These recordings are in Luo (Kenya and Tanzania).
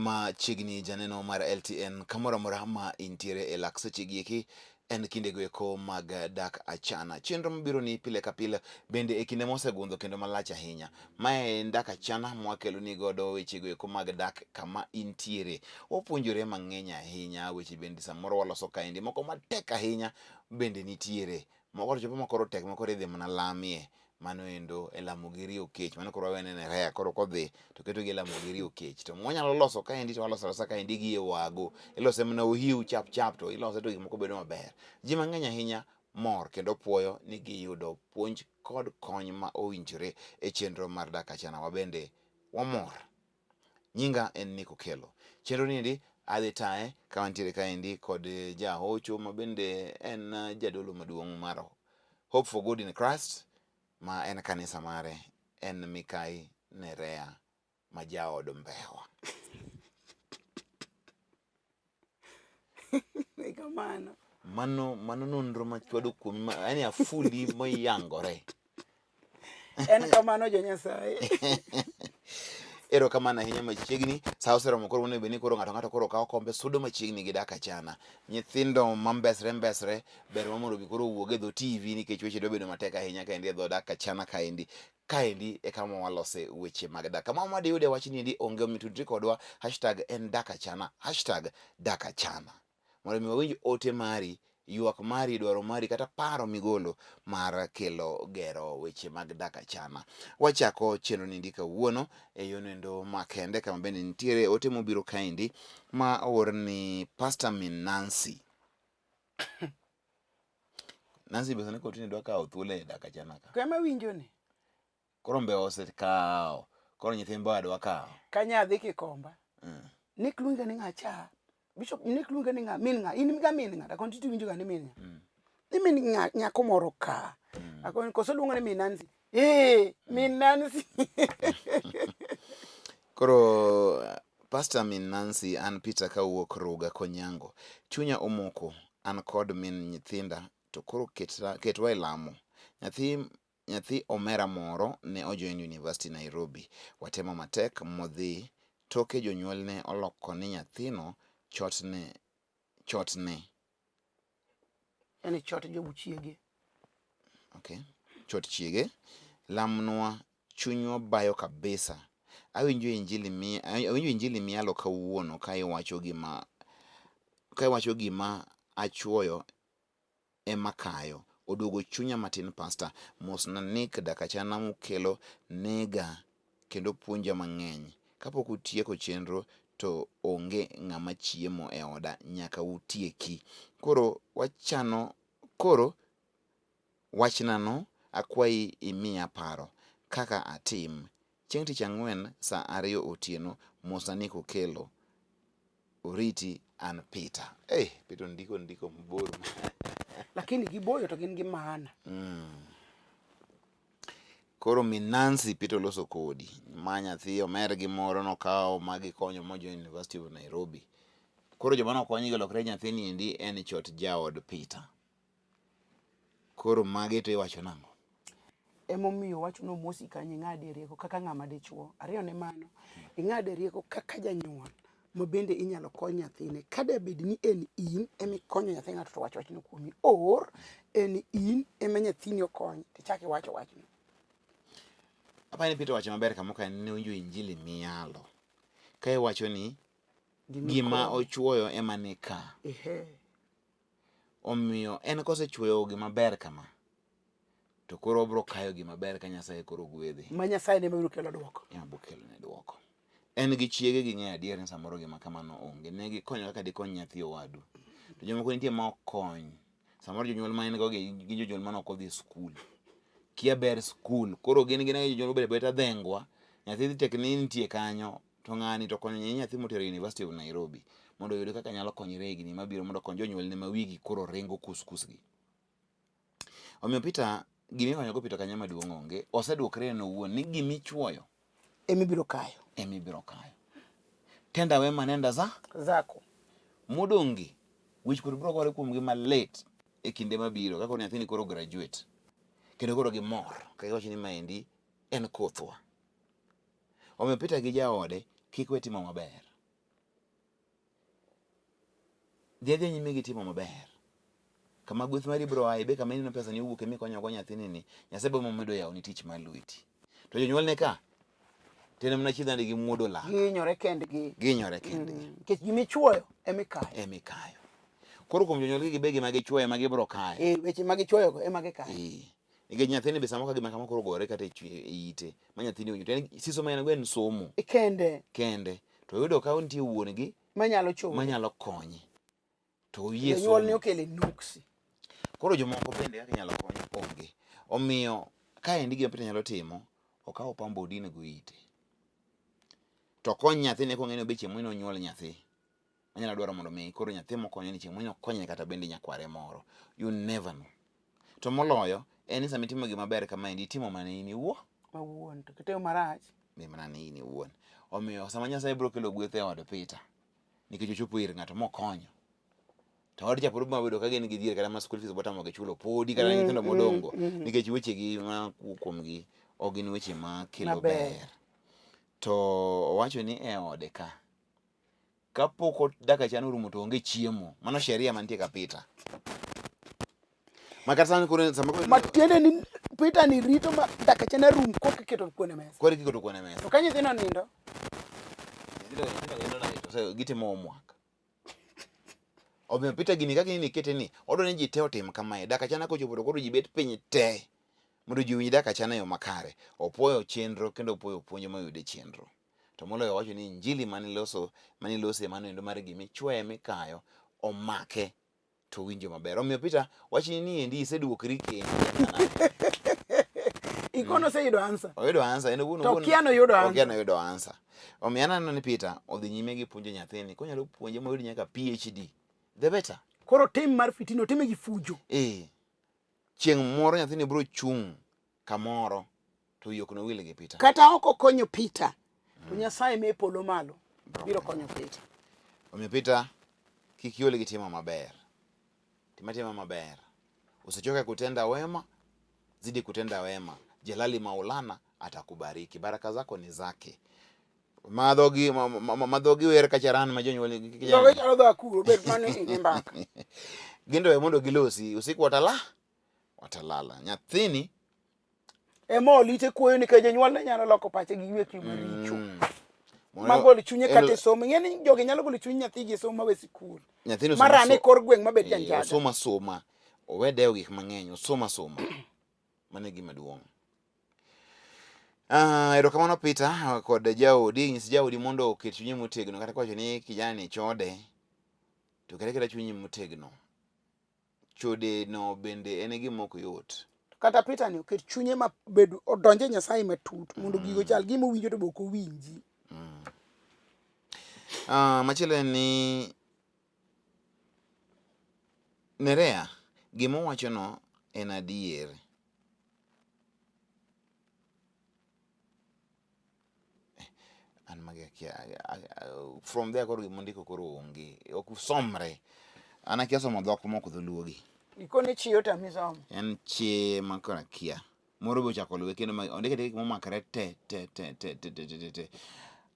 Machiegni janeno mar LTN kamoro amora ma intiere e lak seche gi eki en kindego eko mag dak achana. Chenro mabiro ni pile ka pile bende e kinde mosegundho kendo malach ahinya. Mae en dak achana mwakelo ni godo wechego eko mag dak kama intiere. Wapuonjore mang'eny ahinya weche bende samoro waloso kaendi moko matek ahinya bende nitiere. Moko to chopo ma koro tek ma koro idhi mana lamie. Mano endo e lamo gi riyo kech. Mano koro wawene ne Rea koro kodhi to keto gi e lamo gi riyo kech. To mwanyalo loso kaendi to waloso alosa kaendi gi e wago. Ilose mana ohiu chap chap to ilose to gik moko bedo maber. Ji mang'eny ahinya mor kendo puoyo ni giyudo puonj kod kony ma owinjore e chenro mar Dak Achana. Wabende wamor. Nyinga en Nick Okello. Chenro niendi adhi taye ka wantiere kaendi kod jahocho ma bende en jadolo maduong' mar Hope for Good in Christ ma en kanisa mare en Mikai Nerea ma jaod Mbewa. Kamano. Mano mano nonro machwado kuomi ma yani afuli moyangore. En kamano jo Nyasaye. Erokamano ahinya machiegni. Sa oseromo koro onego bed ni koro ng'ato ng'ato koro kawo kombe sudo machiegni gi dak achana. Nyithindo ma mbesre mbesre ber ma mondo bi koro owuog e dho TV nikech weche dwa bedo matek ahinya kaendi e dho dak achana kaendi. Kaendi e kama walose weche mag dak. Kama ma diyude wachni endi onge omiyo tudri kodwa hashtag en dak achana hashtag dak achana. Mondo mi wawinj ote mari, ywak mari, dwaro mari kata paro migolo mar kelo gero weche mag dak achana. Wachako chenro ni ndi kawuono e yono endo makende kama bende nitiere ote mobiro kaendi ma oor ni Pastor Min Nancy. Nancy be sani kotini dwa kawo thuolo e dak achana ka. Kama winjo ni. Koro mbe osekawo. Koro nyithi mbewa dwa kawo. Kanya adhi Kikomba. Nick luonga ni ng'a cha. Bishop Nick luonga ni ng'a min ng'a. In ga min ng'a. Akoni titi winjo ga ni min ng'a. Ni min ng'a nyako moro ka. Akoni koso luonga ni min Nancy. Eh, min Nancy. Koro Pastor min Nancy an Peter kawuok Ruga Konyango. Chunya omoko an kod min nyithinda to koro ketwa e lamo. Nyathi nyathi omera moro ne ojoin University Nairobi. Watemo matek modhi toke jonyuolne oloko ni nyathino chotne chotne. Yani chot jobu chiege. Okay. Chot chiege. Lamnwa chunywa bayo kabisa. Awinjo injili mi awinjo injili miyalo kawuono ka iwacho gima ka iwacho gima achuoyo ema kayo. Oduogo chunya matin pastor. Mosna Nick dakachana mukelo nega kendo puonja mang'eny. Kapok utieko chenro to onge ng'ama chiemo e oda nyaka utieki. Koro wachano koro wachnano akwayi imiya paro kaka atim. Chieng' tich ang'wen saa 2 otieno mosna Nick Okello. Oriti an Peter. Hey, Peter ndiko ndiko mabor. Lakini giboyo to gin gi maana. Koro min Nancy Peter oloso kodi. Ma nyathi omer gi moro nokawo ma gikonyo mo join University of Nairobi. Koro joma nokony gi olokre nyathini endi en chot jaod Peter. Koro magi to iwacho nang'o? Emomiyo wacho ni omosi kanyo ing'ade rieko kaka ng'ama dichuo. Ariyo ne mano, ing'ade rieko kaka janyuol ma bende inyalo kony nyathine. Ka da bed ni en in ema ikonyo nyathi ng'ato to wach wachno kuomi. Or en in ema nyathini okony tichak iwacho wachno. Apani Peter wacho maber kama ka ne winjo injili miyalo. Ka iwacho ni gima ochuoyo ema ni ka. Ehe. Omiyo en kosechuoyo gima ber kama to koro obiro kayo gima ber ka Nyasaye koro gwedhe. Ma Nyasaye ne biro kelo dwoko. Ema biro kelo ne dwoko. En gi chiege ging'eyo adier ni samoro gima kamano onge. Ne gikonyo kaka dikony nyathi owadu. To jomoko nitie ma ok kony. Samoro jonyuol ma en go gi gin jonyuol mane ok odhi e skul. Kia ber skul. Koro gin gin jonyuol obedo abeda dhengwa. Nyathi dhi tek ni nitie kanyo to ng'ani to konyo nyathi motero University of Nairobi mondo oyud kaka nyalo konyore e higni mabiro mondo okony jonyuolne ma wigi koro ringo kuskus gi. Omiyo Peter gima ikonyogo Peter kanyo maduong' onge. Oseduokre en owuon ni gimichuoyo Ema ibiro kayo. ema ibiro kayo. Tenda wema nenda za Zako. modong' gi wich kuot biro gore kuomgi malit e kinde mabiro ka koro nyathini koro graduate kendo koro gimor ka giwacho ni maendi en kothwa. Omiyo Peter gi jaode kik we timo maber. Dhi adhiya nyime gi timo maber. Kama gweth mari biro aye be kama ineno pesa ni owuok emi konyogo nyathini ni, Nyasaye biro medo yawoni tich mar lweti. To jonyuolne ka, to en mana chiedh nade gi muodo lak. Gihinyore kendgi. Gihinyore kendgi. Nikech gima ichuoyo ema ikayo. Ema ikayo. Koro kuom jonyuolgi gibe gima gichuoyo ema gibiro kayo. Eh, weche ma gichuoyogo ema gikayo. Eh. Nikech nyathini be samoro ka gima kama koro ogore kata e ite ma nyathini owinjo to en siso ma en go en somo. Kende. Kende. To oyudo ka nitie wuon gi manyalo chopo. Manyalo konye. To oyie somo. Jonyuol ne okele nuksi. Koro jomoko bende kaka inyalo kony onge. Omiyo kaendi gima Peter nyalo timo, okaw pamba odin go ite. To okony nyathine kong'e ni obe chieng' moro nonyuol nyathi. Onyalo dwaro mondo mi koro nyathi mokonyo ni chieng' moro okonye kata bende nyakware moro. You never know. To moloyo en ni sama itimo gima ber kamaendi itimo mana in iwuon. Mawuon to kitimo marach. Ni mana ni in iwuon. Omiyo sama Nyasaye biro kelo gweth e od Peter nikech ochopo ir ng'ato mokonyo. To od cha pod biro bedo ka gin gi dhier kata ma school fees botamogi chulo podi kata nyithindo modongo nikech wechegi ma wuok kuomgi ok gin weche ma kelo ber. To owacho ni e ode ka kapok dakika chan orumo to onge chiemo. Mano sheria mantie ka Peter. Ma kata sani koro sama koro Matiende ni Peter ni rito ma dakika chan rum koka iketo kuon e mesa. Koro iketo kuon e mesa. To ka nyithindo nindo? Nyithindo nindo nade to gitimo homework. Omiyo Peter gini kaka in ikete ni odwa ni ji te otim kamae. Dakika chan kochopo to koro ji bet piny te mondo ji owinj dakika chan e yo makare. Opuoyo chenro kendo opuoyo puonj moyud e chenro. To moloyo owacho ni injili mane iloso mane ilose mano endo mar gima ichwoyo emikayo omake to winjo maber. Omiyo Peter, wachni ni endi iseduokri kendo. Ikono oseyudo answer. Oyudo answer, en owuon To okia noyudo answer. Okia noyudo answer. Omiyo an aneno ni Peter odhi nyime gi puonjo nyathini, konyalo puonje moyud nyaka PhD, the better. Koro tim mar fitina otime gi fujo. Eh. Chieng' moro nyathini biro chung' kamoro to wiye ok nowil gi Peter. Kata ok okonyo Peter, to Nyasaye me polo malo biro konyo Peter. Omiyo Peter, kik iol gi timo maber. Tim atima maber. Usichoke kutenda wema, zidi kutenda wema. Jalali Maulana atakubariki. Baraka zako ni zake. Ma dhogi ma, ma, ma, ma dhogi wer ka charan ma jonyuol Dhoge chalo dho akuru, obed mano ine mbaka. Gin to we mondo gilosi, usiku watala watalala. Nyathini Ema olite kuoyo nikech jonyuol ne nyalo loko pache gi wechegi maricho. Ma gol chunye kata e somo. Ing'e ni jogi nyalo golo chuny nyathigi e somo ma we sikul. Nyathino Ma rane kor gweng' ma bed janjaga. Osom asoma, owe dewo gik mang'eny, osom asoma. Mano e gima duong'. Ah, erokamano Peter kod jaodi, nyis jaodi mondo oket chunye motegno kata kowacho ni kijana ni chode, to ket aketa chunyi motegno. Chode no bende en gima ok yot. Kata Peter ni oket chunye ma bed odonje Nyasaye matut mondo gigo chal gima owinjo to be ok owinji. Ah, machielo en ni Nerea, gima owachono en adier. An magi akia, from there koro gima ondiko koro onge, ok somre. An akia somo dhok mok dholuo gi. Ikone chiyo tami somo. En chi ma koro akia. Moro be ochako luwe kendo ma ondike andika gik momakre te te te te te te te te.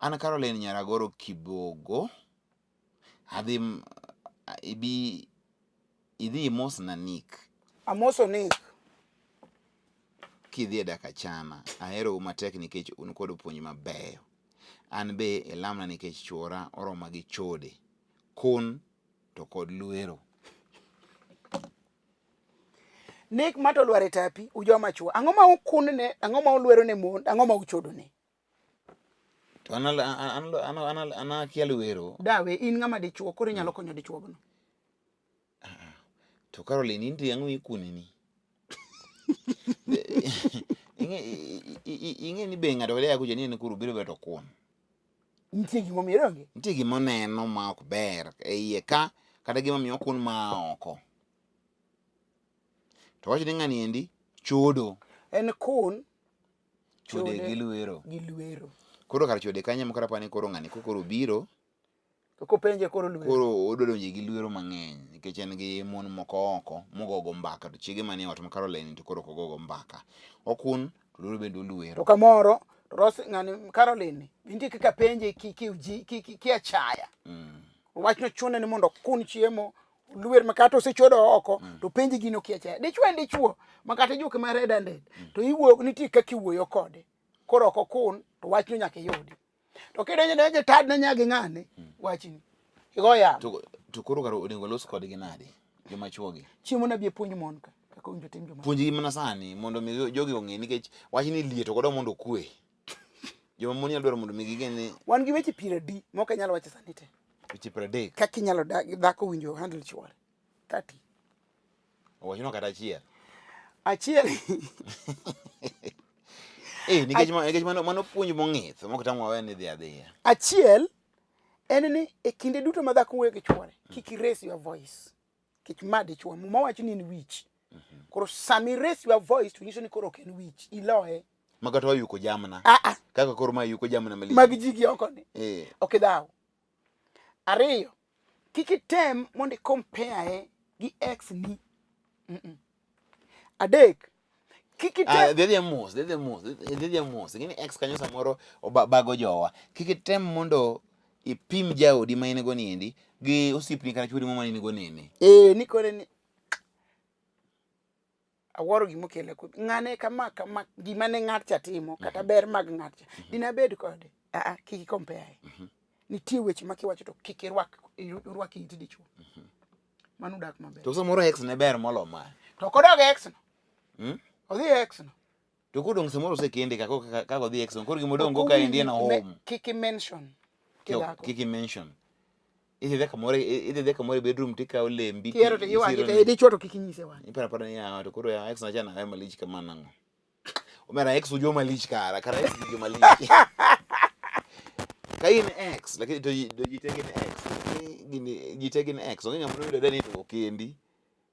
An Caroline Nyaragoro Kibogo. Adhi ibi idhi imosna Nick. Amoso Nick. Kidhi e dak achana. Aherou matek nikech un kod puonj mabeyo. An be elamna nikech chuora oroma gi chode, kun to kod lwero. Nick ma to olwar e tapi, ujoma chuo. Ang'o ma ukun ne, ang'o ma ulwero ne mon, ang'o ma uchodo ne? To an an an an an akia lwero. Dawe, in ng'ama dichuo, koro inyalo konyo dichuogno. To Caroline, in to ang'o ikuneni? Ing'e ni be ng'ato kata kucha ni en koro biro bedo kun. Nitie gimomiyo donge? Nitie gima oneno ma ok ber e iye ka kata gima miyo okun ma oko. To wacho ni ng'ani endi chodo. En kun Chode gi lwero. Gi lwero. Koro kar chode kanyo ema koro apani koro ng'ani kokoro biro To kopenje koro lwero. Koro odwa donje gi lwero mang'eny nikech en gi mon moko oko mogogo mbaka to chiege manie ot ma Caroline to koro ok ogogo mbaka. Okun to lwero bende olwero. To kamoro to Rose ng'ani Caroline nitie kaka penje ki ki ki ki ki achaya. Wachno chune ni mondo okun chiemo, olwer ma kata osechodo oko to penji gino kia cha. Dichuo en dichuo ma kata ijuke ma red handed to iwuoyo nitie kaka iwuoyo kode. Koro ok okun to wachno nyaka iyudi. To kidonjo donjo tad ne nyagi ng'ane wachni. Igo yamo. To koro kar onego los kodgi nade? Joma chuogi. Chiemo na bi puonj mon ka kaka owinjo tim joma. Puonjgi mana sani mondo mi jogi ong'e nikech wachni liet ok odwa mondo okwe. Joma mon nyalo dwaro mondo mi ging'e ni Wan gi weche piero adi ma ok anyal wacho sani te. Weche 30. Kaka inyalo dak dhako winjo handle chuore. 30. Owachnwa kata achiel. Achiel. Eh, nikech nikech mano mano puonj mong'ith mok tam wawe ni dhi adhiya. Achiel en ni e kinde duto ma dhako wuoyo gi chuore, kik i raise your voice. Kik ma dichuo, muma wacho ni en wich. Koro sama i raise your voice to nyiso ni koro ok en wich, iloye. Ma kata wayuko jamna. Ah ah. Kaka koro ma yuko jamna malich. Mag ji gi oko ni. Eh. Ok idhaw. Ariyo, kik item mondo i compare gi ex ni. Adek, kik item Ah, dhi mos, dhi mos, dhi mos. Ing'e ni ex kanyo samoro obago jowa. Kik item mondo ipim jaodi ma in go niendi gi osiepni kata chuori moro ma in go nene. Eh, ni kore ni awuoro gima okele kuom ng'ane kama kama gima ne ng'at cha timo kata ber mag ng'at cha dine abed kode. Ah, ah, kik i compare. Nitie weche ma kiwacho to kik irwak irwak it dichuo. Mano dak maber. To samoro ex ne ber molo ma. To ok odog ex no. Odhi ex no. To kodong' samoro osekende kaka kaka odhi ex no. Koro gima odong' go ka endi en home. Kik i mention. Kidhako. Kik i mention. Idhi adhiya kamoro idhi adhiya kamoro e bedroom tikawo lembi. Kihero to iwang'i to dichuo to kik inyise wang'e. Iparo apara ni yawa to koro ya ex na cha nawe malich kama nang'o. Omera ex ujo malich kara kara ex ujo malich. Ka in ex lakini to ji te gin ex. Gini ji te gin ex. Onge ng'ama noyudo ni to okendi.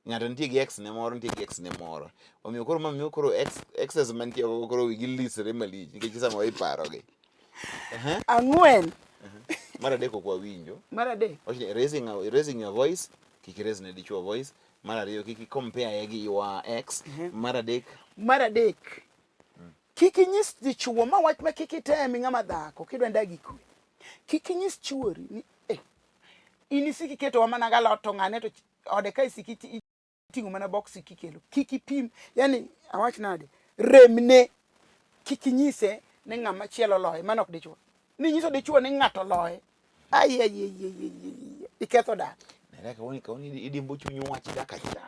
Ng'ato nitie gi ex ne moro nitie gi ex ne moro. Omiyo koro ma miyo koro ex exes mantie oko koro wigi lisre malich nikech sama iparogi. Ang'wen. Mar adek ok wawinjo. Mar adek. Wach ni raising your voice, kik i raise ne dichuo voice. Mar ariyo kik i compare gi your ex. Mar adek. Mar adek. Kik inyis dichuo ma wach ma kik item ng'ama dhako kidwa ndag gi kwe. Kik inyis chuori ni eh, in isik iketowa mana galot to ng'ane to ode ka isik iting'o mana box kikelo. Kik ipim, yani awach nade, remne kik inyise ni ng'ama chielo oloye, mano ok dichuo. Ni nyiso dichuo ni ng'ato oloye. Ai ai ai ai ai iketho dak. Nere kawoni kawoni idimbo chuny wach dak achiel.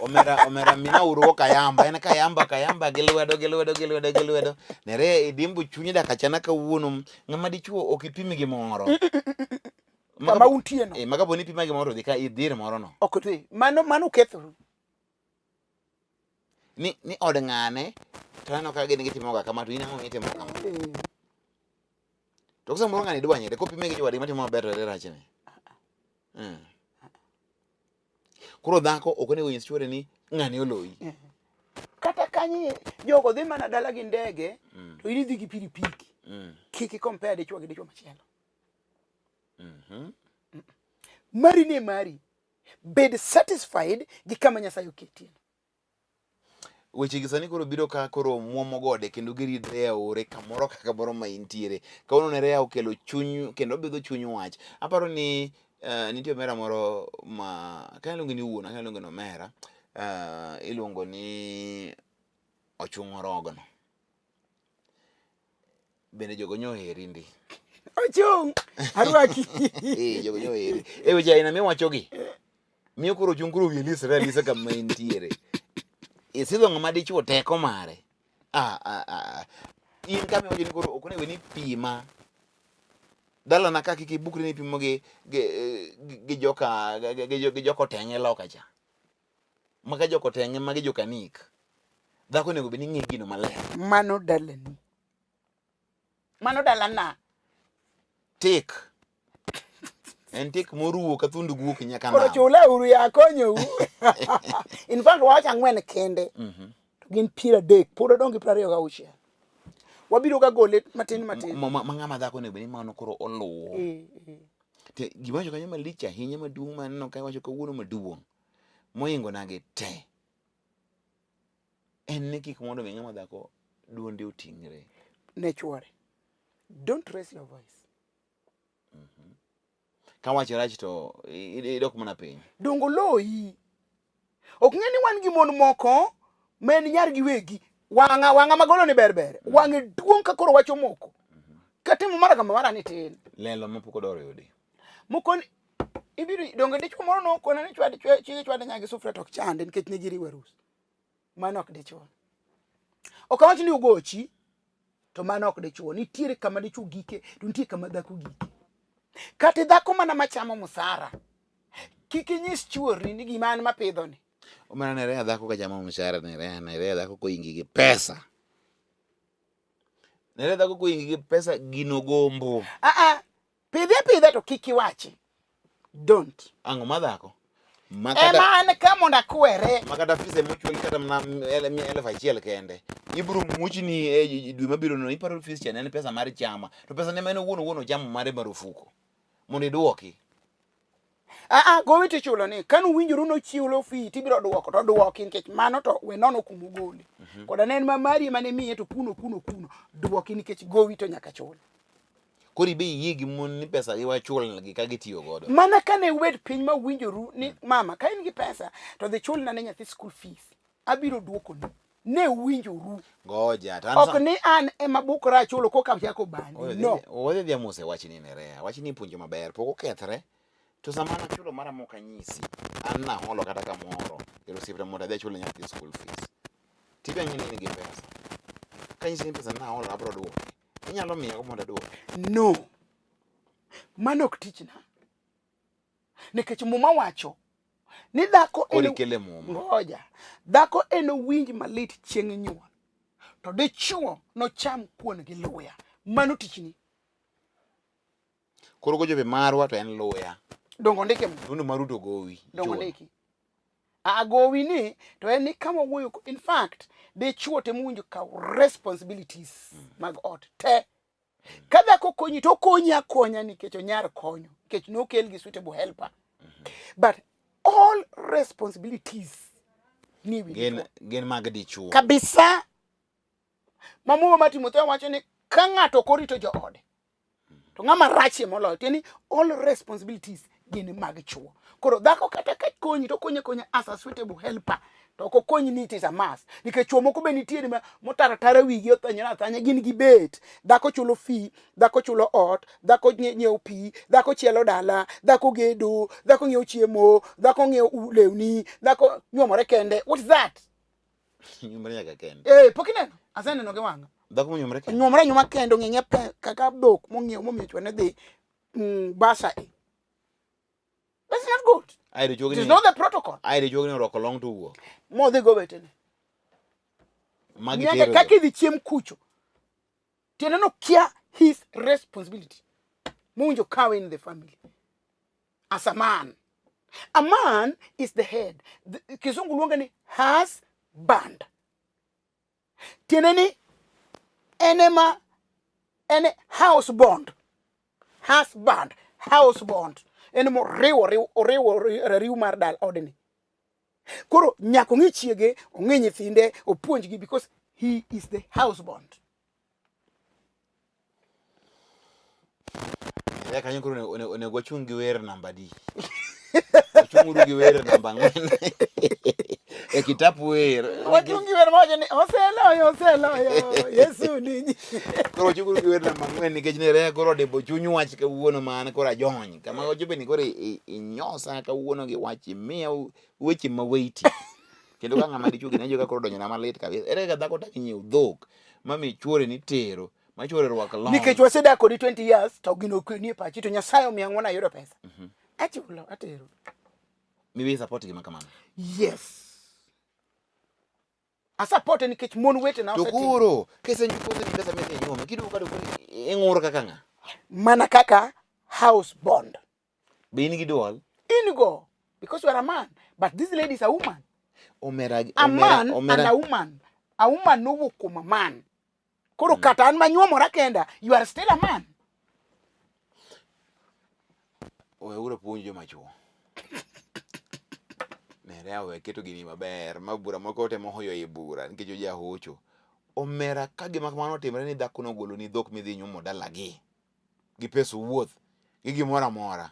Omera omera mina uru kayamba en kayamba kayamba gi lwedo gi lwedo gi lwedo gi lwedo. Nere idimbo chuny dak achana kawuono ng'ama dichuo ok ipim gi moro. Kama untie no. Eh, maka poni pima gi moro dhi ka idhir moro no. Ok dhi. Mano mano kethoru. Ni ni od ng'ane to aneno ka gin gitimo ga kama to in ang'o mitimo kama. To samoro ng'ani dwanyre kopime gi jowadgi matimo maber to ere rachne. Koro dhako ok onego nyis chuore ni ng'ani oloyi. Kata kanyo jogo dhi mana dala gi ndege to in idhi gi pikipiki. Kik i compare dichuo gi dichuo machielo. Mari ni mari. Bed satisfied gi kama Nyasaye oketie. Weche gi sani koro biro ka koro muomo gode kendo giridre e aore kamoro ka kamoro ma intiere. Kawuono ne Rea okelo chuny kendo obidho chuny wach. Aparo ni nitie omera moro ma ka iluonge ni wuon, ka iluonge ni omera, iluongo ni Ochung' Orogno. Bende jogo nyo oheri ndi. Ochung' arwaki. Eh, jogo nyo oheri. E weche aina miwachogi. Miyo koro Ochung' koro wiye lisre alisa kama entiere. Isidho ng'ama dichuo teko mare. Ah, ah, ah. In kama iwacho ni koro ok onego ni pima. Dalana ka kik ibukri ni ipimo gi gi joka gi joka oteng'e loka cha. Maka joka oteng'e magi joka Nick. Dhako onego bed ni ng'e gino maler. Mano dalani. Mano dalana. Tik. En tik moruwo ka thund guok nyaka Koro nam. chula uru ya konyou. In fact wawacho ang'wen kende. To gin 30, pod odong' gi 26. Wabiro ga gole matin matin. Ma ng'ama dhako onego bed ni mano koro oluwo. Te gima wacho kanyo malich ahinya maduong' ma aneno ka iwacho kawuono maduong' mohingo nagi te en ni kik mondo mi ng'ama dhako duonde oting're. Ne chuore. Don't raise your voice. Ka wach rach to idok mana piny. Dongo loyi. Ok ng'e ni wan gi mon moko ma en nyar gi wegi. Wang'a wang'a magolo ni ber ber. Wang'e duong' ka koro wacho moko. Katimo mara kama mara ni tin. Lelo ma pok odoro yudi. Moko ni ibiro donge dichwo moro nokona ni chwad chiege chwade nyagi sufria to ok chande nikech ne giriwo arus. Mano ok dichwo. Ok awach ni ugochi to mano ok dichwo. Nitiere kama dichwo gike to nitie kama dhako gike. Kata dhako mana machamo musara kik inyis chuori ni gima an mapidho ni. Omera nerea dhako ka chamo mshahara nerea nerea dhako koingi gi pesa. Nerea dhako koingi gi pesa gino gombo. Ah ah pidhe apidha to kik iwachi. Don't. Ang'o ma dhako? Ema an ka mondo akwere. Makata fise mochul kata mana 1000 kende. Ibiro muchni e dwe mabiro no iparo fees cha ne en pesa mar chama. To pesa ne ma en owuon owuon ochamo mare marufuku. Mondo iduoki. Ah ah gowi tichulo ni kanu winjoru nochiwlo fee tibiro duoko to duoki nikech mano to we nono kuma ogole. Koda ne en ma mari ema ne miye to kuno kuno kuno duoki nikech gowi to nyaka chul. Koro ibe iyie gi mon ni pesa gi wachulgi ka gitiyo godo. Mana kane ubet piny ma uwinjoru ni mama ka in gi pesa to dhi chulna ne nyathi school fees abiro duokoni. Ne uwinjoru. Ngoja to an Ok ni an ema bukora achulo koka achako bandi. No. Wadhi dhi amose wachni Nerea. Wachni ipuonjo maber pok okethre. To sama nachulo mara mok anyisi, an naholo kata kamoro ir osiepna mondo adhi achul ne nyathi school fees. Tibe ang'e ni in gi pesa. Kanyisi ni pesa naholo abiro duoke. Inyalo miya go mondo aduoke. No. Mano ok tichna. Nikech muma wacho ni dhako Koro ikele muma. Ngoja. Dhako en owinj malit chieng' nyuol. To dichuo nocham kuon gi luya. Mano tichni. Koro kochopo e marwa to en luya. Dongo ndike muma. Tundo maru to gowi. Dongo Ichulo. ndiki. A gowi ni to en ni kama wuoyo in fact dichuo temo winjo kaw responsibilities mag ot te. Ka dhako konyi to okonyi akonya nikech onyar konyo nikech nokel gi suitable helper. But all responsibilities ni wi Gin gin mag dichuo. Kabisa. Ma Muma ma Timotheo wacho ni ka ng'ato ok orito joode to ng'ama rachie moloyo tiende ni all responsibilities gin mag chuo. Koro dhako kata ka konyi to okonyi akonya as a suitable helper to ok okonyi ni it is a must nikech chuo moko be nitiere ma motaro atara wigi othanyore athanya gin gi bet dhako chulo fee dhako chulo ot dhako nyiewo pi dhako chielo dala dhako gedo dhako ng'iewo chiemo dhako ng'iewo lewni dhako nyuomore kende what is that Nyuomore nyaka kende. Eh, pok ineno? Aseneno gi wang'a. Dhako monyuomore kende. Nyuomore anyuoma kende ong'e ng'e kaka dhok mong'iew momiyo chwene dhi basa e. That's not good. Ae dichuo It is not the protocol. Ae dichuo ni orwako long to wuok. Modhi go wetene. Magi Nyaka tero. kaka idhi chiem kucho. Tiende no kia his responsibility. Mowinjo kawe in the family. As a man. A man is the head. Kizungu luonge ni husband. Tiende ni en ema en house bond. Husband, house bond. En moriwo riwo oriwo riw mar dal odni. Koro nyaka ong'i chiege, ong'i nyithinde, opuonjgi because he is the house bond. Ya kanyo koro onego wachung' gi wer namba adi? Wachung'uru gi wer namba 4. E kitap wer. Wachung' gi wer mawacho ni oseloyo, oseloyo, Yesu ni. Koro wachung'uru gi wer namba 4 nikech ne re koro odimbo chuny wach kawuono ma an koro ajony. Kama ochope ni koro inyosa kawuono gi wach imiya weche ma weighty. Kendo ka ng'ama dichuo gini ka koro donjona malit kabisa. Ere kaka dhako dak nyiew dhok mami chuore ni tero ma chuore rwak long. Nikech wasedak kodi 20 years to gino ok nie pachi to Nyasaye omiya ng'wono ayudo pesa. Achulo, atero. Mibi support gima kamano. Yes. Asapote nikech mon wetena To osetimo. koro kisenyuol pesa midhi nyuome kiduogo ka koro ing'ur kaka ng'a? Mana kaka house bond. Be in gi duol? In go because you are a man but this lady is a woman. Omera A omera man and omera a woman. A woman nowuok kuom a man. Koro kata an manyuomora kenda, you are still a man. Weuru puonj joma chuo. Nere awe keto gini maber ma bura moko temo hoyo ei bura nikech ojahocho. Omera ka gima kamano otimore ni dhako nogolo ni dhok midhi nyuomo dalagi gi pes wuoth gi gimoro amora.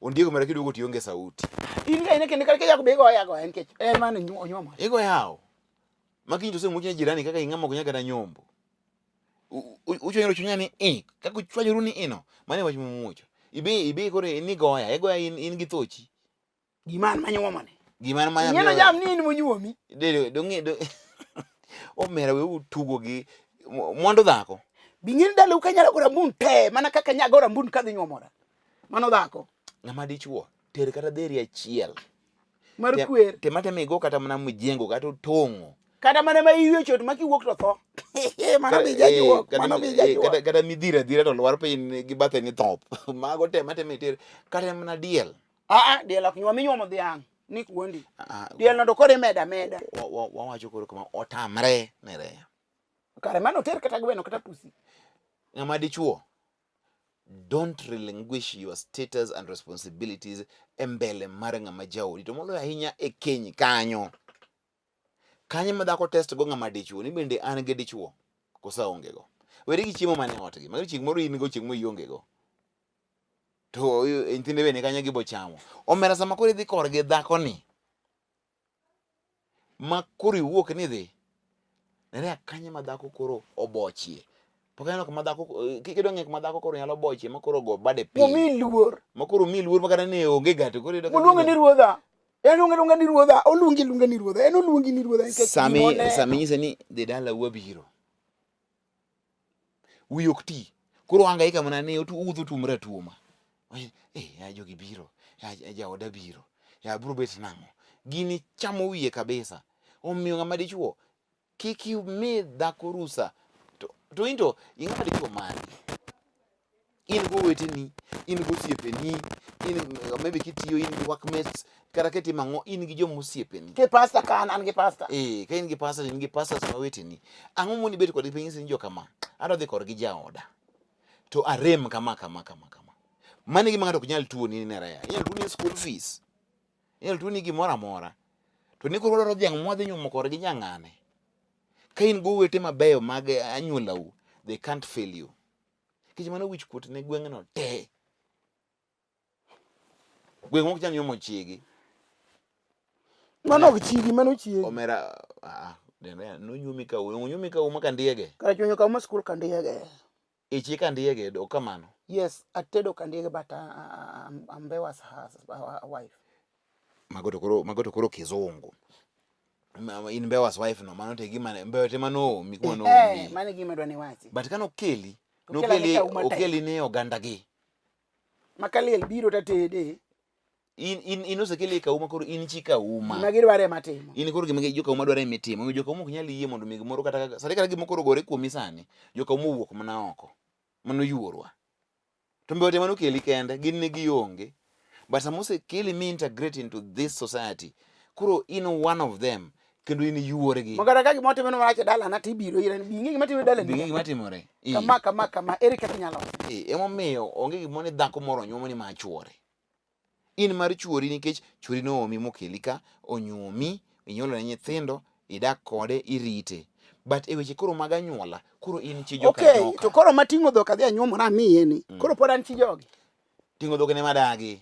Ondiego mara kiduogo to ionge sauti. In ga ine kendo kata kijako be igoye agoya nikech en mano onyuomore. Igoye hawo. Ma kiny to osemuoch ne jirani kaka ing'ama ok nyal kata nyombo. Uchwanyuru chunya ni i kaka uchwanyoru ni ino mano e wach mumuocho. Ibe ibe koro ni goya igoya in in gi thochi. Gima an manyuomone. Gima an manya. Ing'eno jam ni in monyuomi. Dede dong'e do omera we utugo gi mwandu dhako. Bing'eni dalau ka nyalo go rambun te mana kaka nyago rambun kadhi nyuomora. Mano dhako. Ng'ama dichuo ter kata dheri achiel. Mar kwer. Tema tema igo kata mana mjengo kata otong'o. Kata mana ma iwe chot ma kiwuok to tho. Mano bi jajuok, mano bi jajuok. Kata kata midhira dhira to lwar piny gi bathe ni thop. Mago tema tema iter kata mana diel. Ah ah, diel ok nyuom, inyuomo dhiang'. Ni kuondi. Diel no to koro imedo ameda. Wawacho koro kama otamre ne reya. Kare mano oter kata gweno kata pusi. Ng'ama dichuo don't relinquish your status and responsibilities e mbele mar ng'ama jaodi to moloyo ahinya e keny kanyo. Kanyo ma dhako test go ng'ama dichuo ni bende an gi dichuo koso aonge go. Weri gi chiemo mane ot gi. Mano chieng' moro in go chieng' moro ionge go. To nyithinde bende kanyo gibo chamo. Omera sama koro idhi korgi dhakoni ma koro iwuok ni idhi, nere kanyo ma dhako koro obochie. Pok aneno kama dhako kidwa ng'eyo kama dhako koro nyalo bochie ma koro go bade piny. Omi luor. Ma koro omi luor ma kata ne onge ga to koro iyudo ka Oluonge ni ruodha. En luonge luonga ni ruodha, oluongi luonga ni ruodha, en oluongi ni ruodha nikech Sami gimone. sami nyise ni dhi dala wabiro. Wiyi ok ti. Koro hangaika mana ni uwuotho utuomre atuoma. Eh, ya jogi biro, ya jaoda biro, ya biro bet nang'o. Gini chamo wiye kabisa. Omiyo ng'ama dichuo kik imi dhako rusa to, to in to ing'ama dichuo mane? In go oweteni, in go osiepeni, in maybe kitiyo in gi workmates, kata kitimo ang'o in gi joma osiepeni. Ke pastor ka an, an gi pastor. Eh, ka in gi pastor in gi pastors ma weteni. Ang'o moni bet kodgi piny nyisi ni jokama, adwa dhi korgi jaoda. To arem kama kama kama kama. Mano e gima ng'ato ok nyal tuoni ne reya. Inyalo tuoni school fees. Inyalo tuoni gimoro amora. To ni koro wadwaro dhiang' mwadhi nyuomo korgi nyang'ane. Ka in go owete mabeyo mag anyuolau, they can't fail you. Nikech mano wich kuot ne gweng'no te. Gweng' mok nyal nyuomo chiegi. Mano ok chigi, mano chiegi. Omera, ah, nonyuomi ka onyuomi ka uma kandiege. Kara chwenyo ka uma skul kandiege. Ichi kandiege, ok kamano. Yes, atedo kandiege but Ambewa's wife. Mago to koro mago to koro kizungu. In Mbewa's wife no, mano to e gima Mbewa te mano oomi kuma noomi. Eh, mano e gima adwa ni iwachi. But kane okeli, nokeli okeli ne oganda gi. Ma ka liel biro tatede. In in in osekeli e kauma koro in chi kauma. Gima gidwaro ema timo. In koro gima jokauma dwaro ema itimo. Omiyo jokauma ok nyal yie mondo mi gimoro kata kaka sani kata gima koro ogore kuomi sani, jokauma owuok mana oko. Mano yuorwa. To mbewa te mano okeli kende, gin ne gionge. But sama osekeli mi integrate into this society, koro in one of them, kendo in yuorgi. Ma kata ka gima otimore marach e dalana to ibiro ira ni bi ing'e gima timore dalani. Bi ing'e gima timore. Kama kama kama ere kaka inyalo. Emomiyo onge gimoro ni dhako moro onyuomo ni ma chuore. In mar chuori nikech chuori noomi mokeli ka, onyuomi, inyuolo ne nyithindo, idak kode, irite. But e weche koro mag anyuola, koro in chi joka okay, joka. To koro mating'o dhok adhi anyuomora amiye ni. Koro pod an chi jogi. Ting'o dhok ne madagi.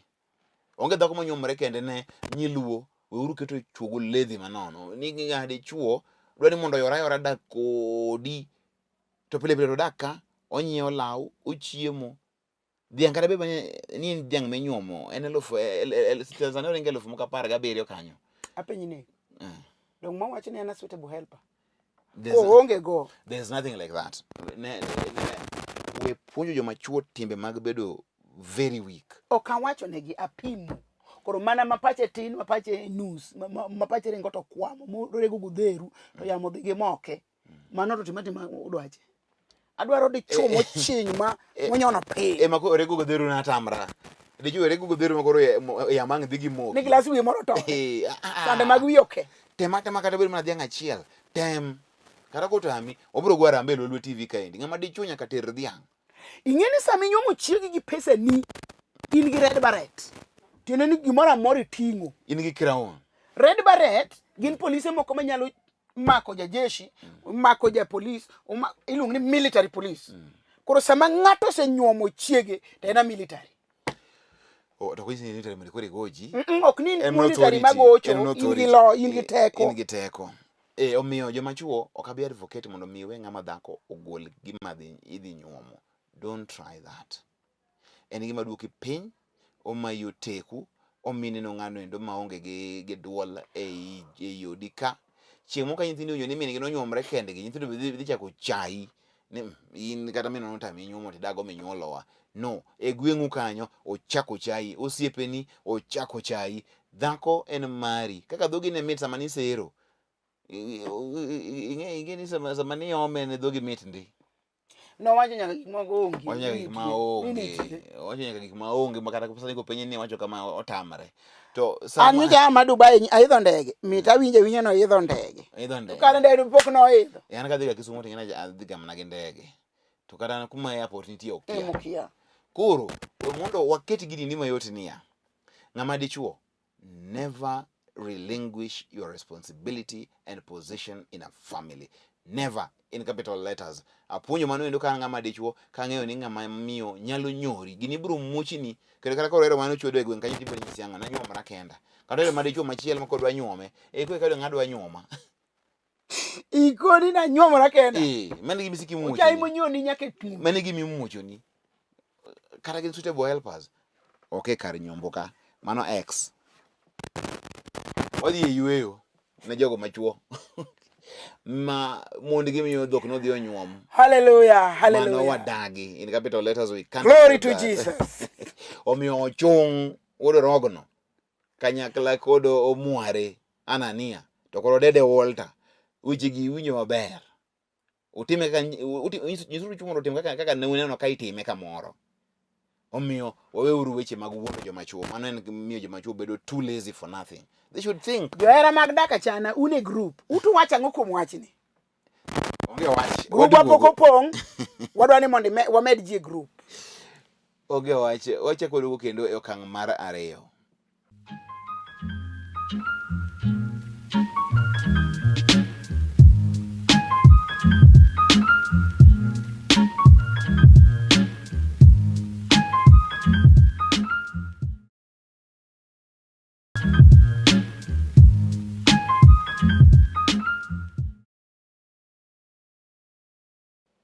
Onge dhako monyuomore kende ne nyiluo, weuru keto chuogo ledhi manono. Ni ng'a dichuo dwa ni mondo oyora ayora dak kodi. To pile pile to odak ka, onyiewo law, ochiemo. Dhiang' kata bed ni en dhiang' minyuomo, en elufu, Tanzania oringo elufu moko 17 kanyo. Apenji ni, dong' mawach ni en a suitable helper? Oonge go. There's nothing like that. Ne, ne, ne, we puonjo joma chuo timbe mag bedo very weak. Ok awacho negi apimo. Koro mana mapache tin, mapache nus, mapache ringo to kwamo, morego godheru, to yamo dhi gi moke. Mano to tima tima udwache. Adwaro dichuo mochiny ma monyono piny. Ema koro rego godheru na tamra. Dichuo rego godheru ma koro yamo ang' dhi gi moki. Ni gilas wiye moro to. Sande mag wiye oke. Tema tema kata bed mana dhiang' achiel. Tem. Kata kotami, obiro go arambe e Lolwe TV kaendi. Ng'ama dichuo nyaka ter dhiang'. Ing'e ni sama inyuomo chiegi gi pesani, in gi red beret. Tiende ni gimoro amora iting'o. In gi crown. Red beret gin polise moko manyalo mako jajeshi, mako ja polis, iluongo ni military police. Koro sama ng'ato osenyuomo chiege to en a military. Oh, to konyisi ni military mondo koro igoji. Ok ni En military authority, magocho, en in gi authority. lo, in gi teko. In gi teko. Eh, omiyo joma chuo ok abi advocate mondo mi iwe ng'ama dhako ogol gima dhi idhi nyuomo. Don't try that. En gima duoki piny, omayi oteku, omiyi neno ng'ano endo maonge gi, gi duol ei, ei odi ka. Chieng' moro ka nyithindi owinjo ni min gi nonyuomre kendgi, nyithindo be dhi, dhi chako chayi ni "Mm, in kata minwa notami nyuomo tidago minyuolowa. No, e gweng'u kanyo ochako chayi, osiepeni ochako chayi. Dhako en mari. Kaka dhogi ne mit sama nisero. Ing'e ni sama, sama niome ne dhogi mit ndi. Nowacho nyaka gik moko onge. Owacho nyaka gik ma onge. Owacho nyaka gik ma onge ma kata sani kopenje ni wacho kama otamre. To An sama nyocha aa ma Dubai aidho ndege. Mit awinjo awinja ni oidho ndege. idho ndege. To kare ndege pok noidho. Eh, An kadhiga Kisumu to ing'e adhi ga mana gi ndege. To kata kuma airport nitie okia. Eh, mokia. Koro mondo waket gini ni mayot niya. Ng'ama dichuo never relinquish your responsibility and position in a family. Never in capital letters. Apuonjo mano endo ka an ng'ama dichuo kang'eyo ni ng'ama miyo nyalo nyori. Gini biro muochini kendo kata koro mano chuodo e gweng' kanyo tibiro nyisi ang'o nanyuomra kenda. Kata ero ma dichuo machielo ma kodwa nyuome, e koka kado ng'adwa nyuoma. Ikoni nanyuomora kenda. Eh, mano e gima isiko Ochayi imuochoni. monyuoni nyaka e pim. Mano e gima imuochoni. Kata gin suitable helpers. Ok e kar nyombo ka. Mano ex. Wadhi e yueyo ne jogo machuo. Ma mondgi miyo dhok nodhi onyuom. Hallelujah, Mano hallelujah. wadagi. In capital letters we can't Glory accept to that. Jesus. Omiyo ochung' wuod orogno kanyakla kod omware Anania to kod Odede Walter weche gi iwinjo maber. Utime kaka nyisuru chuo mondo otim kaka kaka ne uneno ka itime kamoro. Omiyo waweuru weche mag wuondo joma chuo. Mano en miyo joma chuo bedo too lazy for nothing. They should think. Johera mag dak achana un e group. Utu wacho ang'o kuom wachni? Onge wach. Grubwa pok Waduogo. opong'. Wadwa ni mondo wamed ji e group. Onge wach. Wachako waduogo kendo e okang' mar ariyo.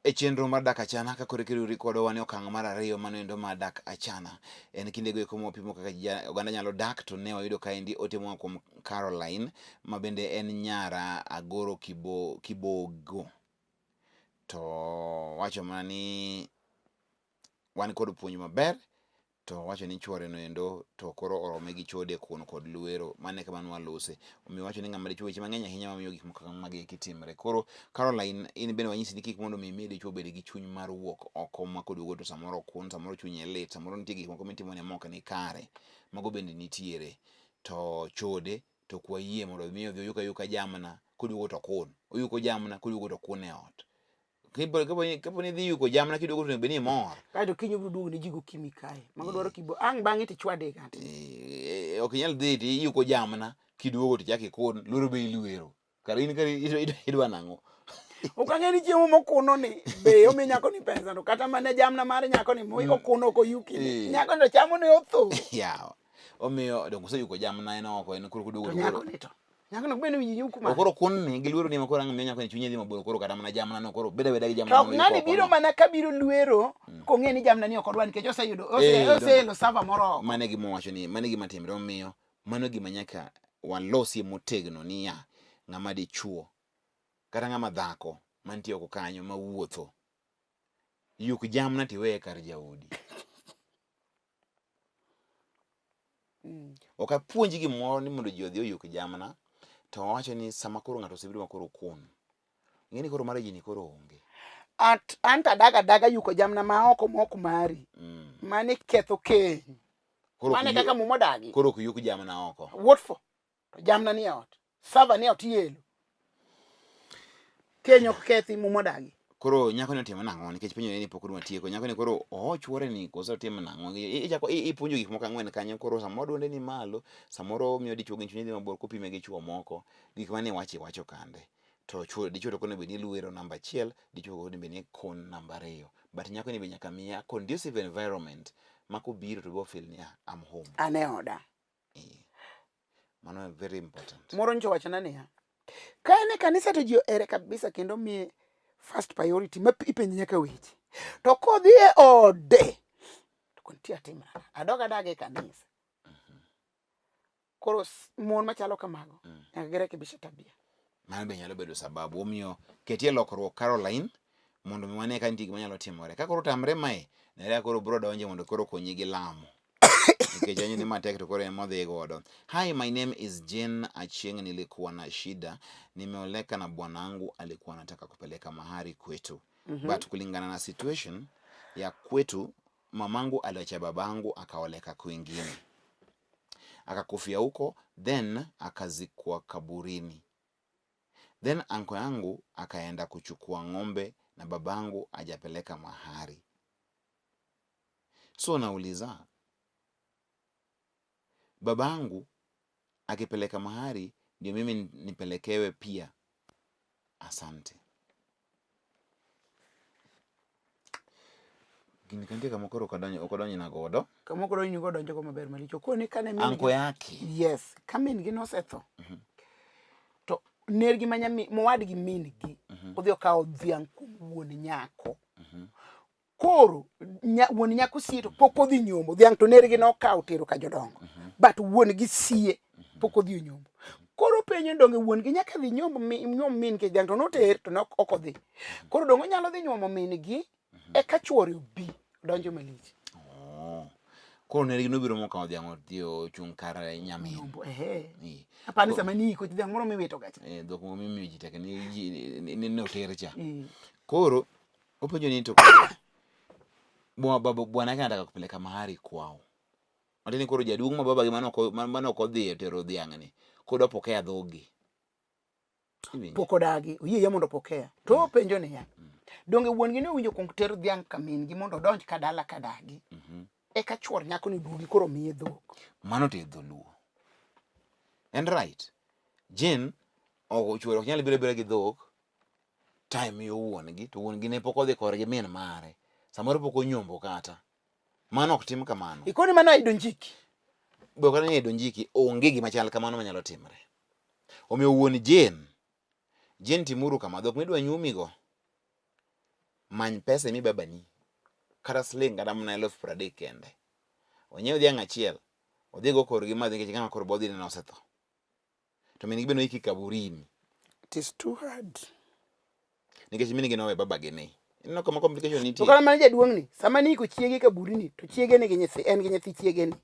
E chenro mar Dak Achana ka koro ikiriwri kodwa wan e okang' mar ariyo mano endo mar Dak Achana. En kindego eko mwapimo kaka oganda nyalo dak to ne wayudo kaendi ote moa kuom Caroline ma bende en nyara Agoro Kibogo. To wacho mana ni wan kod puonj maber to owacho ni chuore no endo to koro orome gi chode kuon kod lwero mano e kama nwalose. Omiyo owacho ni ng'ama dichuo weche mang'eny ahinya mamiyo gik moko kaka magi eki timre. Koro Caroline in bende wanyisi ni kik mondo mi imi dichuo bed gi chuny mar wuok oko ma koduogo to samoro okun, samoro chunye lit, samoro nitie gik moko mitimone mok ni kare. Mago bende nitiere. To chode to ok wayie mondo mi odhi oyuk ayuka jamna koduogo to okun. Oyuko jamna koduogo to okun e ot. Kapo ni idhi yuko jamna kiduogo to onego bed ni imor. Kaeto kiny obiro duogo ne ji gokinyi kae. Mago dwaro kibo. Ang' bang'e to ichwade kata. Eh, ok inyal dhi to iyuko jamna kiduogo to ichako ikun, luoro be iluero. Kare in kare idwa nang'o? Ok ang'e ni chiemo mokuno ni be omi nyako ni pesa to kata mana jamna mar nyako ni okuno ok oyuki ni. Nyako ni to chamo ne otho. Yawa. Omiyo donge oseyuko jamna en oko en koro koduogo To nyako ni to. Nyako no bende winji yuko ma. Koro kunni gi luoro ni ma koro ang' miyo nyako ni chunye dhi mabor koro kata mana jamna no koro beda beda gi jamna. To ng'ani biro mana ka biro lwero mm. kong'e ni jamna ni ok odwa nikech oseyudo oseelo sava moro oko. Mano e gima owacho ni mano e gima timre omiyo mano gima nyaka walosie motegno niya ng'ama dichuo kata ng'ama dhako mantie oko kanyo mawuotho yuk jamna tiweye kar jaodi. Mm. Ok apuonj gimoro ni mondo ji odhi oyuk jamna, to wawacho ni sama koro ng'ato osebiro ma koro okun, ing'e ni koro marriage ni koro onge. At an to adaga adaga yuko jamna ma oko mok mari. Mane ketho keny. Mane kaka muma odagi. Koro ok yuk jamna oko. What for? To jamna ni e ot. Sava ni e ot iyelo. Keny ok kethi muma odagi. Koro nyako ni otimo nang'o nikech penjo ni pok watieko. Nyako ni koro oho chuore ni koso otimo nang'o? Ichako ipuonjo gik moko ang'wen kanyo koro samoro duonde ni malo, samoro omiyo dichuo gi chunye dhi mabor kopime gi chuo moko. Gik mane iwacho iwacho kande. To chuo dichuo to onego bed ni lwero namba achiel, dichuo onego bed ni kon namba ariyo. But nyako ni be nyaka miye a conducive environment ma kobiro to bo feel ni ah, I'm home. An e oda. Eh. Mano very important. Moro nyocha wachona niya, ka en e kanisa to ji ohere kabisa kendo miye first priority ma ipenje nyaka weche. To kodhi e ode to kontie atimra adog adag e kanisa. Koro mon machalo kamago nyaka girekebisha tabia. Mano be nyalo bedo sababu omiyo ketie lokruok Caroline mondo mi wane ka nitie gima nyalo timore. Ka koro otamre mae, Nerea koro biro donje mondo koro okonyi gi lamo. Nikech anyo ni matek to koro en modhi godo. Hi, my name is Jane Achieng', nilikuwa na shida, nimeoleka na bwanangu alikuwa anataka kupeleka mahari kwetu. But kulingana na situation ya kwetu, mamangu aliacha babangu akaoleka kwingine. Akakufia huko then akazikwa kaburini. Then anko yangu akaenda kuchukua ng'ombe na babangu hajapeleka mahari. So nauliza, babangu akipeleka mahari ndio mimi nipelekewe pia? Asante. Gini kantie kama koro ok odonjo na godo. Kama ok odonjo go donjo go maber maricho. Koni kane min Anko yake. Yes, ka min gi nosetho. To nergi ma nyami mowadgi min gi odhi okawo dhiang' kuom wuon nyako. Koro wuon nyako sie to pok odhi nyombo. Dhiang' to nergi nokawo tero ka jodongo. But wuon gi sie pok odhi onyombo. Koro penjo donge wuon gi nyaka dhi nyomb nyuom min gi dhiang' to noter to nok ok odhi. Koro donge onyalo dhi nyuomo min gi eka chuore obi donjo malich. Oh. Koro nergi nobiro mokawo dhiang' odhi ochung' kar nyamin. Nyombo ehe. Apani sama ni iko dhiang' moro miwito gacha. Dhok moko mimiyo ji tek ni ji ni oter cha. Koro openjo ni to koro bwana yake anataka kupeleka mahari kwao. Matiende ni koro jaduong' ma babagi mane ok odhi tero dhiang' ni koro dwa pokea dhogi. Iwinjo? Pok odagi, oyie yie mondo opokea. To openjo niya, donge wuon gi ne owinjo kuong ter dhiang' ka min gi mondo odonj ka dala ka dagi. Eka chuor nyako ni duogi koro miye dhok. Mano to e dholuo. En right. Jane ok chuore ok nyal biro abira gi dhok time miyo wuon gi to wuon gi ne pok odhi korgi min mare. Samoro pok onyombo kata. Mano ok tim kamano. Ikoni mano aido njiki. Be ok ni donjiki onge gima chal kamano manyalo timre. Omiyo wuon Jane, Jane timuru kama, dhok midwa nyuomigo, many pesa imi babani, kata siling kata mana 30,000 kende. Onyiew dhiang' achiel, odhigo korgi madhi nikech ng'ama koro bodhi ne osetho. To min gi be noiki kaburini. It is too hard. Nikech min gi nowe babagi ni. Ineno kama complication To nitie. kata mana jaduong' ni, sama ni iko chiege kaburini, to chiege nigi nyithi, en gi nyithi chiege ni.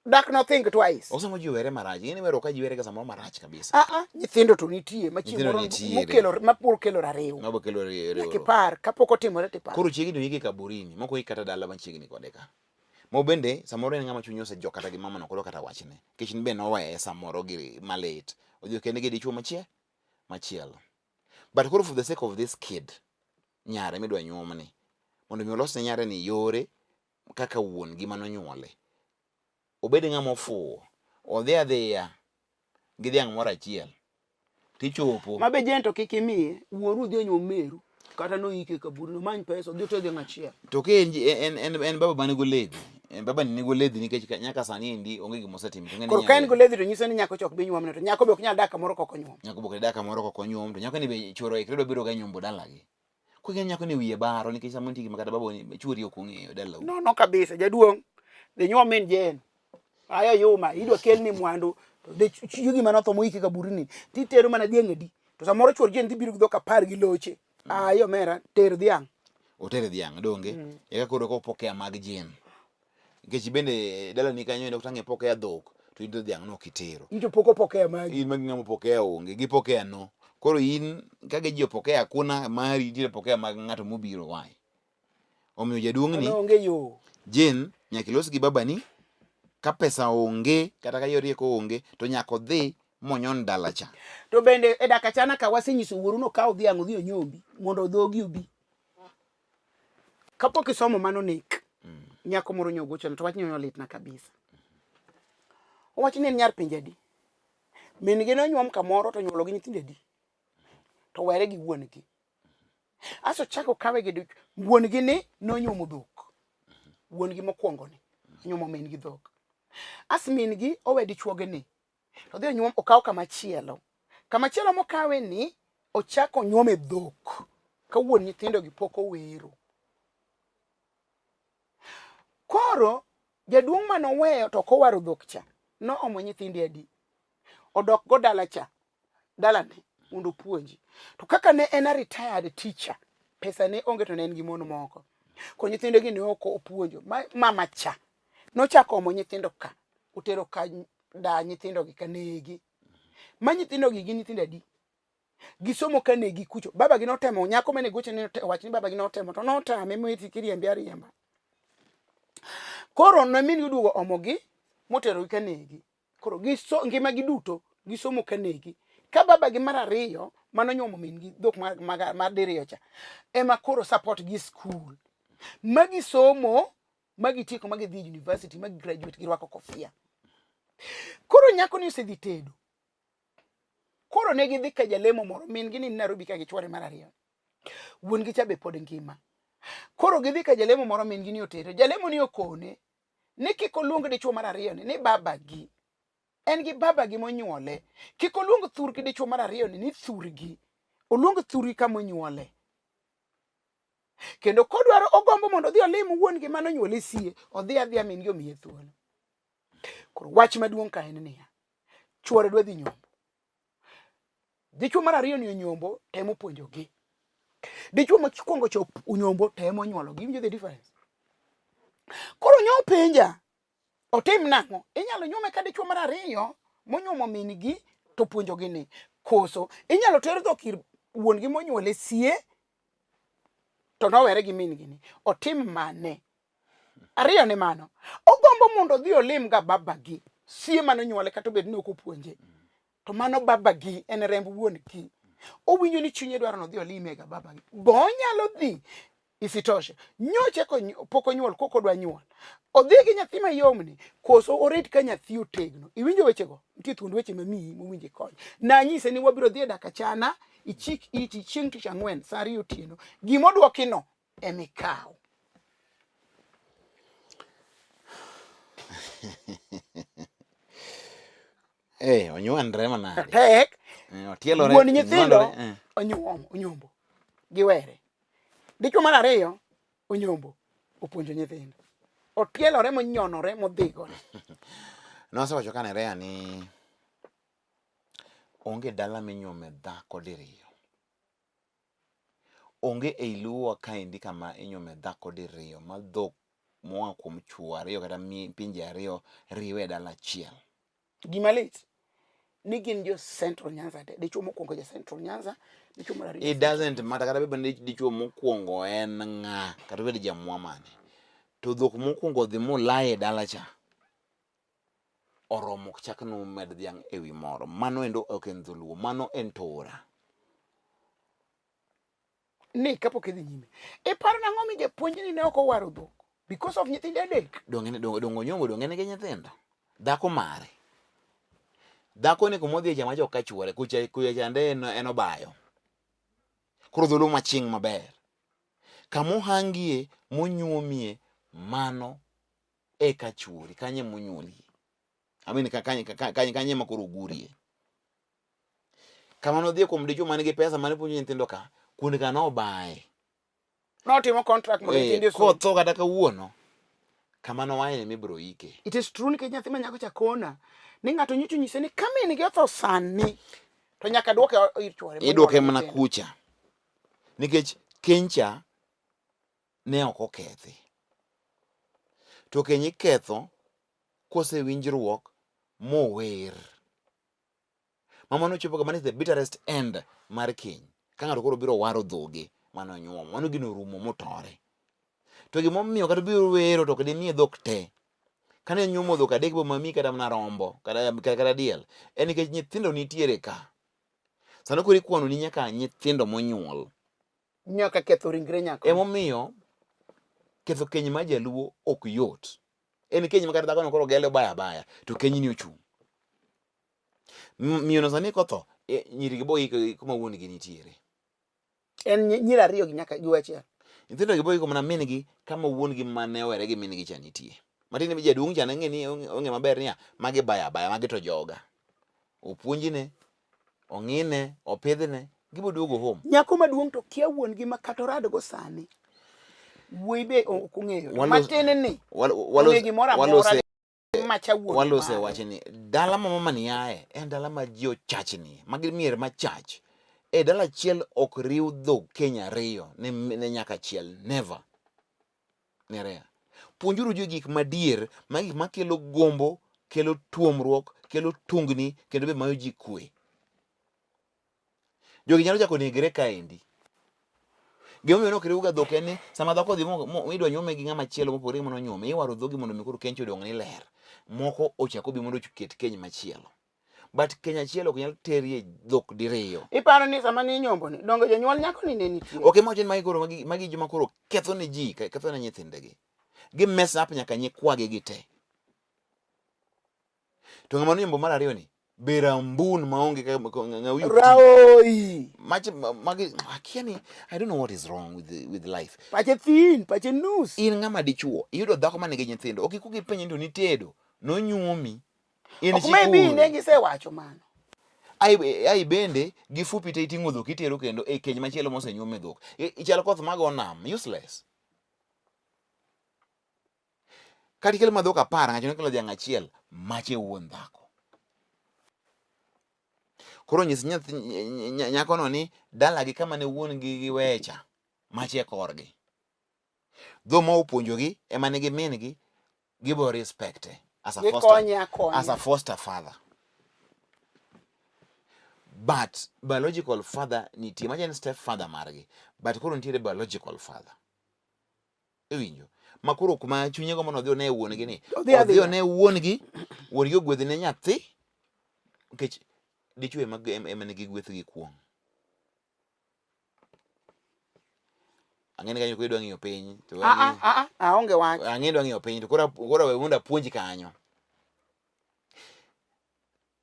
Dak no think twice. Ok sama ji owere marach. Ing'e ni weruok ka ji were ga samoro marach kabisa. Ah ah, nyithindo to nitie ma chieng' Nyithindo moro nitiere. mokelo mabiro kelo rariw. Mabo kelo Nyaka riwruok. ipar, kapok otimore to ipar. Koro chiegni oike kaburini, mok oik kata dala machiegni kode ka. Mo bende samoro en ng'ama chunye osejok kata gi mama no koro kata wachne. Nikech en be noweye samoro gi malit. Odhi okende gi dichuo machielo. But koro for the sake of this kid, nyare midwa nyuomni, mondo mi olos ne nyare ni yore kaka wuon gi manonyuole. Obed ng'ama ofuwo, odhi adhiya gi dhiang' moro achiel tichopo. Ma be Jane to kik imiye, wuoru odhi onyuom meru, kata noyike e kaburi, nomany pesa odhi oter dhiang' achiel. To ka en, en, en, en baba man goledhi, en baba ni nigoledhi nikech nyaka sani endi onge gima osetimo. To ing'e ni Koro ka en nyare- goledhi to nyiso ni nyako cha ok bi nyuomne, to nyako be ok nyal dak kamoro kok onyuom. Nyako be ok dak kamoro kok onyuom, to nyako ni be chuoro oikre dwa biro ga nyombo dalagi. Koro ing'e ni nyako ni wiye baro nikech samoro nitie gima kata baba ni chuori ok ong'eyo dalau. No, no kabisa, jaduong'. Dhi nyuom min Jane. Aya yuma, idwa kelni mwandu. To dhi chiegi gima notho moyike kaburini, titero mana dhiang' adi. To samoro chuor Jane dhi biro gi dhok apar gi loche. Ayo omera, ter dhiang'. Oter dhiang' donge? Eka koro kopokea mag Jane. Nikech bende dalani kanyo endo tang' ipokea dhok to in to dhiang' no ok itero. In to pok opokea magi. In magi ng'ama opokea onge, gipokea no. Koro in ka gi ji opokea kuna mari nitiere pokea mag ng'ato mobiro why? Omiyo jaduong' ni Mano onge yo. Jane nyaka ilos gi babani ka pesa onge kata ka yor rieko onge to nyaka odhi monyon dala cha. To bende e dak achana ka wasenyiso wuoru nokaw dhiang' odhi onyombi mondo dhogi obi. Kapok isomo mano nek. Nyako moro nyogo gochona to wachni olitna kabisa. Owacho ni en nyar pinje adi. Min gi nonyuom kamoro to onyuolo gi nyithindo adi. To were gi wuon gi. Aso chako kawe gi wuon gi ni nonyuomo dhok. Wuon gi mokwongo ni. Onyuomo min gi dhok. As min gi owe dichuoge ni. To odhi onyuom okaw kama chielo. Kama chielo mokawe ni ochako onyuome dhok. Ka wuon nyithindo gi pok owero. Koro jaduong' mane oweyo to ok owaro dhok cha noomo nyithinde adi? Odok go dala cha dalane mondo opuonji. To kaka ne en a retired teacher, pesa ne onge to ne en gi mon moko. Koro nyithinde gi ne ok opuonjo. Ma, mama cha nochako omo nyithindo ka, otero ka da nyithindo gi ka negi. Ma nyithindo gi gin nyithindo adi? Gisomo ka negi kucho. Baba gi notemo, nyako mane goche ne owach ni baba gi notemo to notame moeti kiriembe ariemba. Koro ne min gi oduogo omogi moterogi ka negi. Koro giso ngima gi duto gisomo ka negi. Ka baba gi mar ariyo mano nyuomo min gi dhok mar, mar, mar diriyo cha ema koro support gi school. Ma gisomo ma gitieko ma gidhi university ma gigraduate girwako kofia. Koro nyako ni osedhi tedo. Koro ne gidhi ka jalemo moro min gi ni Nairobi ka gi chwore mar ariyo. Wuon gi cha be pod ngima. Koro gidhi ka jalemo moro min gi ni otere. Jalemo ni okone ni kik oluong dichwo mar ariyo ni ni babagi. En gi babagi monyuole. Kik oluong thurgi dichwo mar ariyo ni ni thurgi. Oluong thurgi kama onyuole. Kendo kodwaro ogombo mondo odhi olim wuon gi mane onyuole sie, odhi adhiya min gi omiye thuolo. Koro wach maduong' ka en niya, chuore dwa dhi nyombo. Dichwo mar ariyo ni onyombo temo puonjogi. Dichwo mokwongo cha onyombo temo onyuologi. Iwinjo the difference? Koro nyo penja, otim nang'o? Inyalo nyuome ka dichwo mar ariyo monyuomo min gi to puonjogi ni koso inyalo ter dhok ir wuon gi monyuole sie to nowere gi min gi ni otim mane? Ariyo ne mano, ogombo mondo odhi olim ga babagi sie mane onyuole kata obed ni ok opuonje. To mano babagi en remb wuon gi. Owinjo ni chunye dwaro ni odhi olime ga babagi. Bo onyalo dhi isitoshe nyocha pok onyuol kok odwa nyuol odhi gi nyathi mayomni koso orit ka nyathi otegno iwinjo wechego nitie thuond weche mamiyi mowinjo ikony nanyise ni wabiro dhi e dak achana ichik iti chieng' tich ang'wen saa ariyo otieno gima odwokino emikaw Eh, onywandre manade. Tek. Eh, otielore. Wuon nyithindo eh. onyuomo, onyombo. Giwere. Dichwo mar ariyo onyombo, opuonjo nyithindo. Otielore monyonore modhigore. Nosewacho kane Rea ni onge dala minyuome dhako diriyo. Onge ei Luo kaendi kama inyuome dhako diriyo ma dhok moa kuom chwo ariyo kata pinje ariyo riwe e dala achiel. Gima lit ni gin jo Central Nyanza te. Dichwo mokwongo ja Central Nyanza, dichwo mar ariyo. It doesn't matter kata bed ni dichwo mokwongo en ng'a kata obed jamwa mane. To dhok mokwongo dhi mulaye e dala cha oromo ok chak nomed dhiang' ewi moro. Mano endo ok en dholuo, mano en tora. Ni kapok idhi nyime. Iparo nang'o mi japuonjni ne ok owaro dhok? Because of nyithinde adek. Donge donge donge onyombo donge nigi nyithindo. Dhako mare. Dhako ni kumodhi cha macho ka chuore kucha kucha chande en en obayo. Koro dholuo maching' maber. Kama ohangie monyuomie mano eka chuori kanye monyuolie. I mean kanye kanye kanye ma koro ogurie. Kama nodhiye kuom dichwo man gi pesa mane puonjo nyithindo ka, kuonde ka nobaye. Notimo contract mondo eh, nyithinde osom. Kotho kata kawuono, kama nowaye mibiro ike. It is true nikech nyathi ma nyako cha kona ni ng'ato nyocha onyise ni ka min gi otho sani to nyaka duoke ir chwore. Iduoke mana kucha. Nikech keny cha ne ok okethi. To keny iketho kosewinjruok mower. Ma mano chopo kama ni the bitterest end mar keny. Ka ng'ato koro biro waro dhoge mane onyuomo, mano gino orumo motore. To gimomiyo kata obiro wero to ok dimiye dhok te. Kane onyuomo dhok adek bo mamiyi kata mana rombo kata, kata diel, en nikech nyithindo nitiere ka. Sano koro ikwano ni nyaka nyithindo monyuol. Nyaka ketho ringre nyako. Emomiyo ketho keny mar jaluo ok yot. En keny ma kata dhakono koro gele obaya abaya to kenyni ochung'. Miyono sani kotho, e, nyiri gi bo iko kuma wuon gi nitiere. En nyiri ariyo gi nyaka gi achiel. Nyithindo gi bo iko mana min gi kama wuon gi mane owere gi min gi cha nitie. Matiende ni jaduong' cha neng'e ni ong'e maber niya, magi baya baya, magi to joga. Opuonjne, ong'ine, opidhne, gibo duogo home. Nyako maduong' to kia wuon gi ma kata oradgo sani. Wuoyi be ok ong'eyo. Matin ni. Ong'e gimoro amora macha wuon. Walose wachni. Dala ma mama ni aye en dala ma ji ochachni, magi mier machach. E dala achiel ok riw dhog keny ariyo ne, ne nyaka achiel. Never. Nerea. Puonjuru ji gik madier, ma gik makelo gombo, kelo tuomruok, kelo tungni, kendo be mayo ji kwe. Jogi nyalo chako negre kaendi. Gimomiyo ne ok riwga dhok en ni sama dhako odhi idwa nyuome gi ng'ama chielo mopogore gi mano nyuome, iwaro dhogi mondo mi koro keny cha odong' ni ler. Moko ochak obi mondo oket keny machielo. But keny achiel ok nyal terie dhok diriyo. Iparo ni sama ni nyombo ni donge jonyuol nyako ni ne nitie. Ok ema wacho ni magi koro magi, magi joma koro ketho ne ji, ketho ne nyithindegi. Gi mess up nyaka nyikwagi gi te. To ng'ama nonyombo mar ariyo ni be rambun maonge ka ng'a wiyo Raoi. Mach magi akia ni I don't know what is wrong with the, with life. Pache thin, pache nus. In ng'ama dichuo, iyudo dhako man nigi nyithindo, ok ikuong ipenje ni to nitedo, nonyuomi. In Ok maybe ne gisewacho mano. Ai, ai bende gifupi te iting'o dhok itero kendo e keny machielo mosenyuome dhok. Ichal koth mago nam, useless. Kata ikel ma dhok apar, ng'ato nokelo dhiang' achiel, mache wuon dhako. Koro nyis nyathi nyakono ni dalagi kama ne wuon gi giwecha, mache korgi. Dho ma opuonjogi ema nigi min gi, gibo respect as a foster, as a foster father. But biological father nitie, macha en step father margi, but koro nitiere biological father. Iwinjo? Ma koro kuma chunye gombo ni odhi one wuon gi ni. Odhi one wuon gi, wuon gi ogwedh ne nyathi. Nikech dichwo ema ema nigi gweth gi kuong'. Ang'e ni kanyo koro idwa ng'iyo piny to ah, ah, ah, aonge wach. Ang'e idwa ng'iyo piny to koro koro we mondo apuonji kanyo.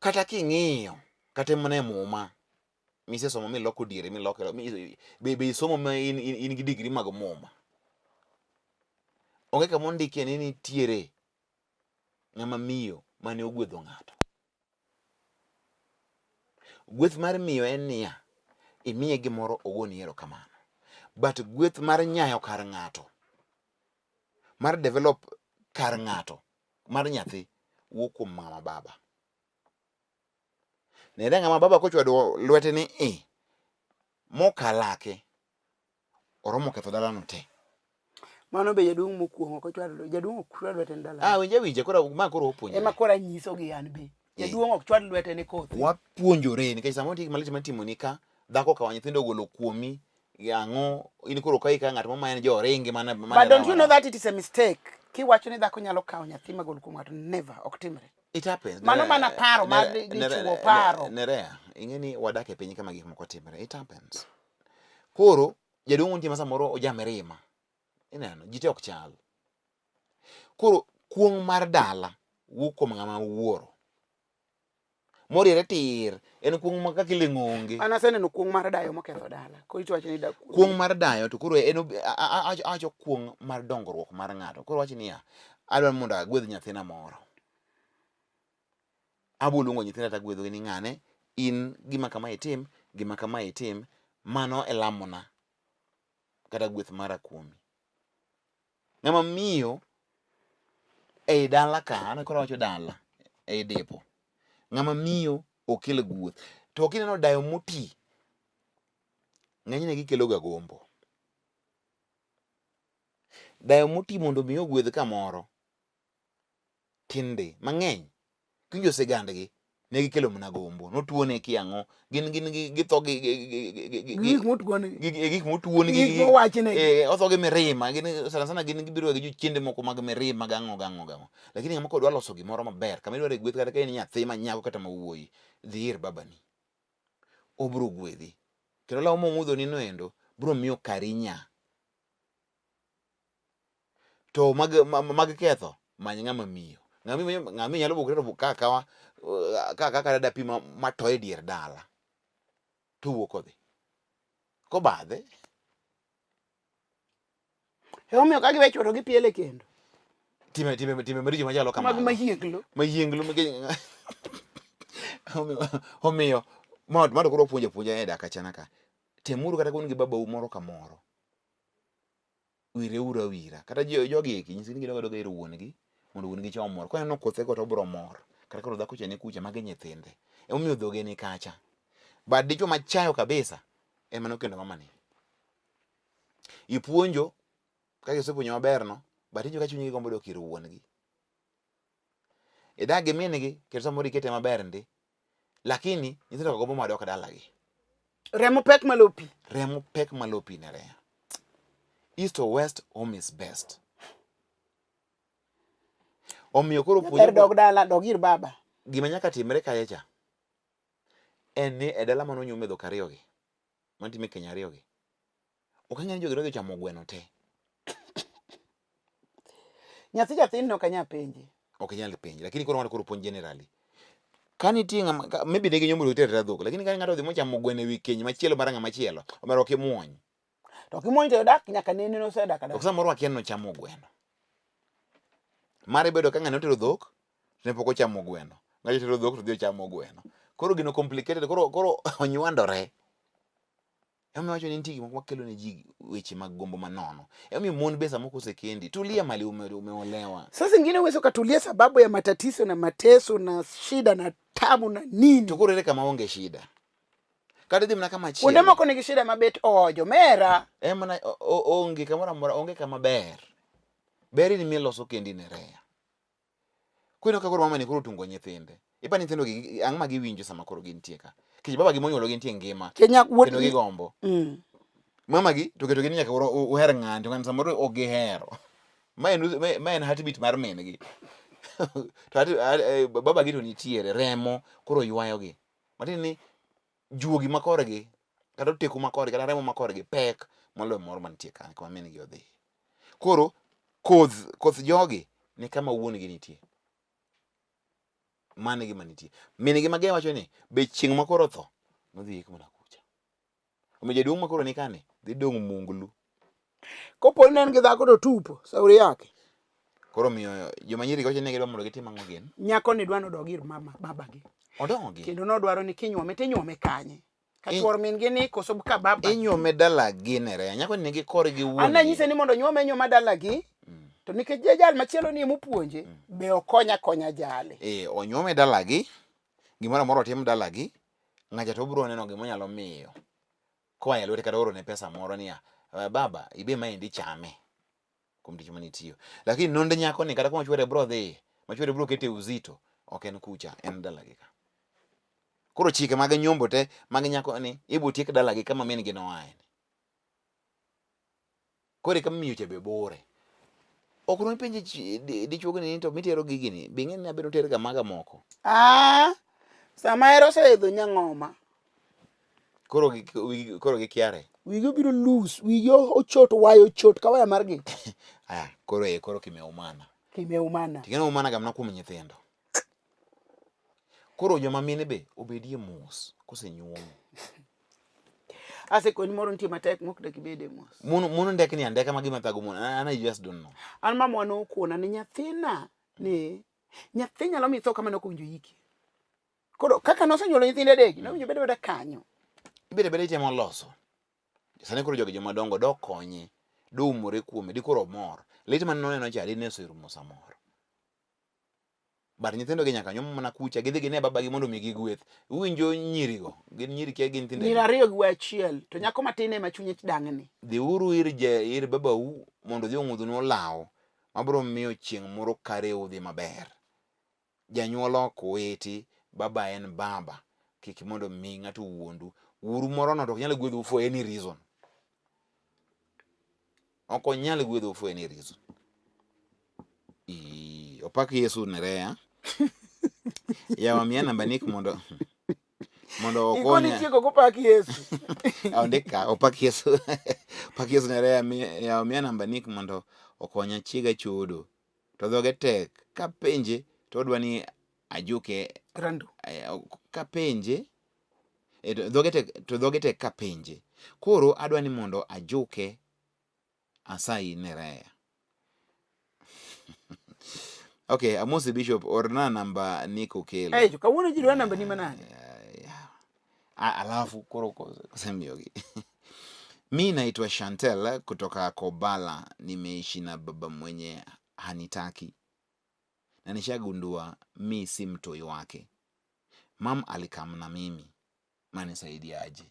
Kata king'iyo kata mana e muma misesomo miloko diere miloko be, be isomo ma in, in, in gi digri mag muma onge kama ondikie ni nitiere ng'ama miyo mane ogwedho ng'ato gweth mar miyo en niya imiye gimoro ogoni erokamano but gweth mar nyayo kar ng'ato mar develop kar ng'ato mar nyathi wuok kuom mama baba Nere ng'ama baba kochwado lwete ni i mokalake oromo ketho dalano te. Mano be jaduong' mokuongo ok ochwad jaduong' ok chwad lwete ne dalano. Ah, winja winja koro ma koro wapuonjore. Ema koro anyiso gi an be. Jaduong' ok chwad lwete ne kothe. Wapuonjore nikech samoro nitie gik malich matimo ni ka dhako okawo nyithindo ogolo kuomi ang'o in koro ka ika ng'at mama en jo ringi mana mana But don't you know that it is a mistake? Kiwacho ni dhako nyalo kawo nyathi magol kuom ng'ato, never, ok timre. It happens. Mano mana paro mar dichuo paro. Nerea, ing'e ni wadak e piny kama gik moko timre. It happens. Koro jaduong' nitie ma samoro ojamirima. Ineno, ji te ok chal. Koro kuong' mar dala wuok kuom ng'ama wuoro. Moriere tir en kuong' ma kaka iling'o onge. An aseneno kuong' mar dayo moketho dala. Koro iwacho ni da kuong' mar dayo to koro en awacho kuong' mar dongruok mar ng'ato. Koro wach niya, adwaro mondo agwedh nyathina moro. Abo luongo nyithinda to agwedhogi ni ng'ane in gima kama itim, gima kama itim, mano e lamona kata gweth mara kuomi. Ng'ama miyo ei dala ka, an koro awacho dala, ei depo. Ng'ama miyo ok kel gweth. To kineno dayo moti, ng'enyne gikelo ga gombo. Dayo moti mondo mi ogwedh kamoro, tin ndi mang'eny kiwinjo sigandgi ne gikelo mana gombo notuone ki ang'o gin gin githo gi gik motuonegi gik motuonegi gik mowachnegi eh otho gi mirima gin sana sana gin gibiro gi jochiende moko mag mirima gang'o gang'o gang'o lakini ng'ama kodwa loso gimoro maber kama idware gweth kata ka in nyathi ma nyako kata ma wuoyi dhi ir babani obro gwedhi kendo law mong'udhoni no endo bro miyo kari nya To mag, mag ketho, many ng'ama miyo. Ng'ama miyo, ng'ama miyo nyalo bukre to ka kawa ka ka kata dapi ma, ma toye dier dala. To wuok odhi. Kobadhe. Emomiyo ka giwe chwo to gipiele kendo. Time time time maricho machalo Mag kamago. mahienglo. Mayienglo nikech omiyo ma ma to koro puonjo apuonja e dak achana ka. Temuru kata ka un gi babau moro kamoro. Wireuru awira. Kata jogi eki nyisgi ni gidog adoga ir wuon gi mondo wuon gi cha omor. Koneno kothe go to obiro mor. Kata koro dhako cha ni kucha magi nyithinde. Emomiyo dhoge ni kacha. But dichuo machayo kabisa ema nokendo mamani. Ipuonjo kaka isepuonjo maber no, but iwinjo ka chunygi gombo dok ir wuon gi. Idak gi min gi kendo samoro ikete maber ndi. Lakini nyithindo gombo mana dok dalagi. Remo pek malo pi. Remo pek malo pi Nerea. East or west, home is best. Omiyo koro puonjo Ber dog dala, dog ir baba. Gima nyaka timre kae cha en ni e dala mane onyuome dhok ariyogi, mantie e keny ariyogi, ok ang'e ni jogi nodhi chamo gweno te. Nyathi jathin ok anyal penje. Ok inyal penje, lakini koro ng'ato koro puonj generally. Ka nitie ng'ama ka, maybe ne ginyombo to gitero dhok, lakini ka ng'ato odhi mochamo gweno ewi keny machielo mar ng'ama chielo, omera ok imuony. To ok imuony to odak nyaka nene nosedak adaka. Ok samoro wakia ni nochamo gweno. Mare bedo ka ng'ani otero dhok, to ne pok ochamo gweno. Ng'ato otero dhok to odhi ochamo gweno. Koro gino complicated, koro koro onywandore. Emomiyo awacho ni nitie gik moko makelo ne ji weche mag gombo manono. Emomiyo mon be samoro kosekendi, tulia mali ume, umeolewa. Sasa ingine uwezo ukatulia sababu ya matatizo na mateso na shida na tabu na nini. To koro ere kama onge shida? Kata idhi mana kama chielo. Kuonde moko nigi shida mabet ojo mera. En mana onge kamoro amora, onge kama ber. Ber in miloso kendi ne reya. Koro ineno ka koro mamani koro otungo nyithinde. Ipa nyithindo gi ang'o ma giwinjo sama koro gintie ka? Nikech baba gi monyuolo gintie ngima. Kenya wuod Kendo gigombo. Mama gi to keto gi ni nyaka uher ng'ani to ng'ani samoro ok gihero. Ma en ma en heartbeat mar min gi. To baba gi to nitiere remo koro ywayo gi. Matiende ni juogi ma korgi kata oteku ma korgi kata remo ma korgi pek moloyo moro mantie kanyo kama min gi odhi. Koro koth koth jogi ni kama wuon gi nitie. Mano e gima nitie. Min gi ma wacho ni be chieng' ma koro otho nodhi yik mana kucha. Omiyo jaduong' ma koro ni kani dhi dong' munglu. Kopo ni ne en gi dhako to tupo sauri yake. Koro miyo joma nyiri wacho ni gidwa mondo gitim ang'o gin? Nyako ni dwa nodog ir mama babagi. Odogi. Kendo nodwaro ni kinyuome tinyuome kanye? Ka chuor min gi ni koso ka baba. Inyuome dalagi Nerea. Nyako ni nigi korgi wuon. An nanyise ni mondo nyuome anyuoma dalagi. To nikech jal machielo ni emopuonje, be okonya konya jali. Eh, onyuome dalagi. Gimoro amora otim dalagi. Ng'acha to obiro neno gima onyalo miyo. Koa e lwete kata orone pesa moro niya, baba ibe maendi chame. Kuom tich mane itiyo. Lakini nond nyako ni kata kuma chwore biro dhiye, ma chwore biro kete uzito, ok en kucha, en dalagi ka. Koro chike mag nyombo te mag nyako ni ibo tiek dalagi kama min gi noaye. Koro eka miyo cha be bore. Ok no penje dichuo ni to mitero gigi ni, be ing'e ni abedo ter ga maga moko. Ah, sama hera oseidho nyang'oma. Koro gi koro gikiare. Wigi obiro loose, wigi ochot, waya ochot ka waya mar gi. Aya, koro e koro kimeumana. Kimeumana. Ting'eno umana gamna kuom nyithindo. Koro joma mine be obedie mos kosenyuom. Asekoni moro nitie matek mok dak ibede mos. Mon mon ndekni andeka ma gima thago mon. An I just don't know. An mama nokona ni nyathina ni nyathi nyalo mi tho kama ne ok owinjo yiki. Koro kaka nosenyuolo nyithinde adek, nowinjo bed abeda kanyo. Ibedo abeda itemo loso. Sani koro jogi joma dongo dok konye, doumore kuome, di koro omor. Lit mane noneno cha dine oserumo samoro. But nyithindo gi nyaka nyuom mana kucha, gidhi gine babagi mondo omigi gweth. Uwinjo nyirigo, gin nyiri kia gin nyithindo. Nyiri ariyo gi wuoyi achiel, to nyako matin ema chunye dang'ni. Dhiuru ir, ir babau mondo odhi ong'udhnu olaw mabiro miyo chieng' moro kare udhi maber. Janyuol ok witi, baba en baba. Kik mondo mi ng'ato wuondu. Wuoru moro no to ok nyal gwedhou for any reason. Ok onyal gwedhou for any reason. Ii, opak Yesu Nerea. Yawa miya namba Nick mondo mondo Ikoni okonya. tieko kopak Yesu. Ondik ka opak Yesu. Opak Yesu Nerea yawa miya namba Nick mondo okonya chiega chodo. To dhoge tek. Kapenje to odwa ni ajuke Randu. Kapenje dhoge tek to dhoge tek kapenje. Koro adwa ni mondo ajuke asayi Nerea. Okay, amosi Bishop, orna namba Nick Okelo. Eh, kawuono ji dwa namba ni manade? Yeah. Alafu koro kosemiyogi. Mi naitwa Chantel kutoka Kobala, nimeishi na baba mwenye hanitaki na nishagundua mi si mtoi wake. Mam alikam na mimi, manisaidiaje?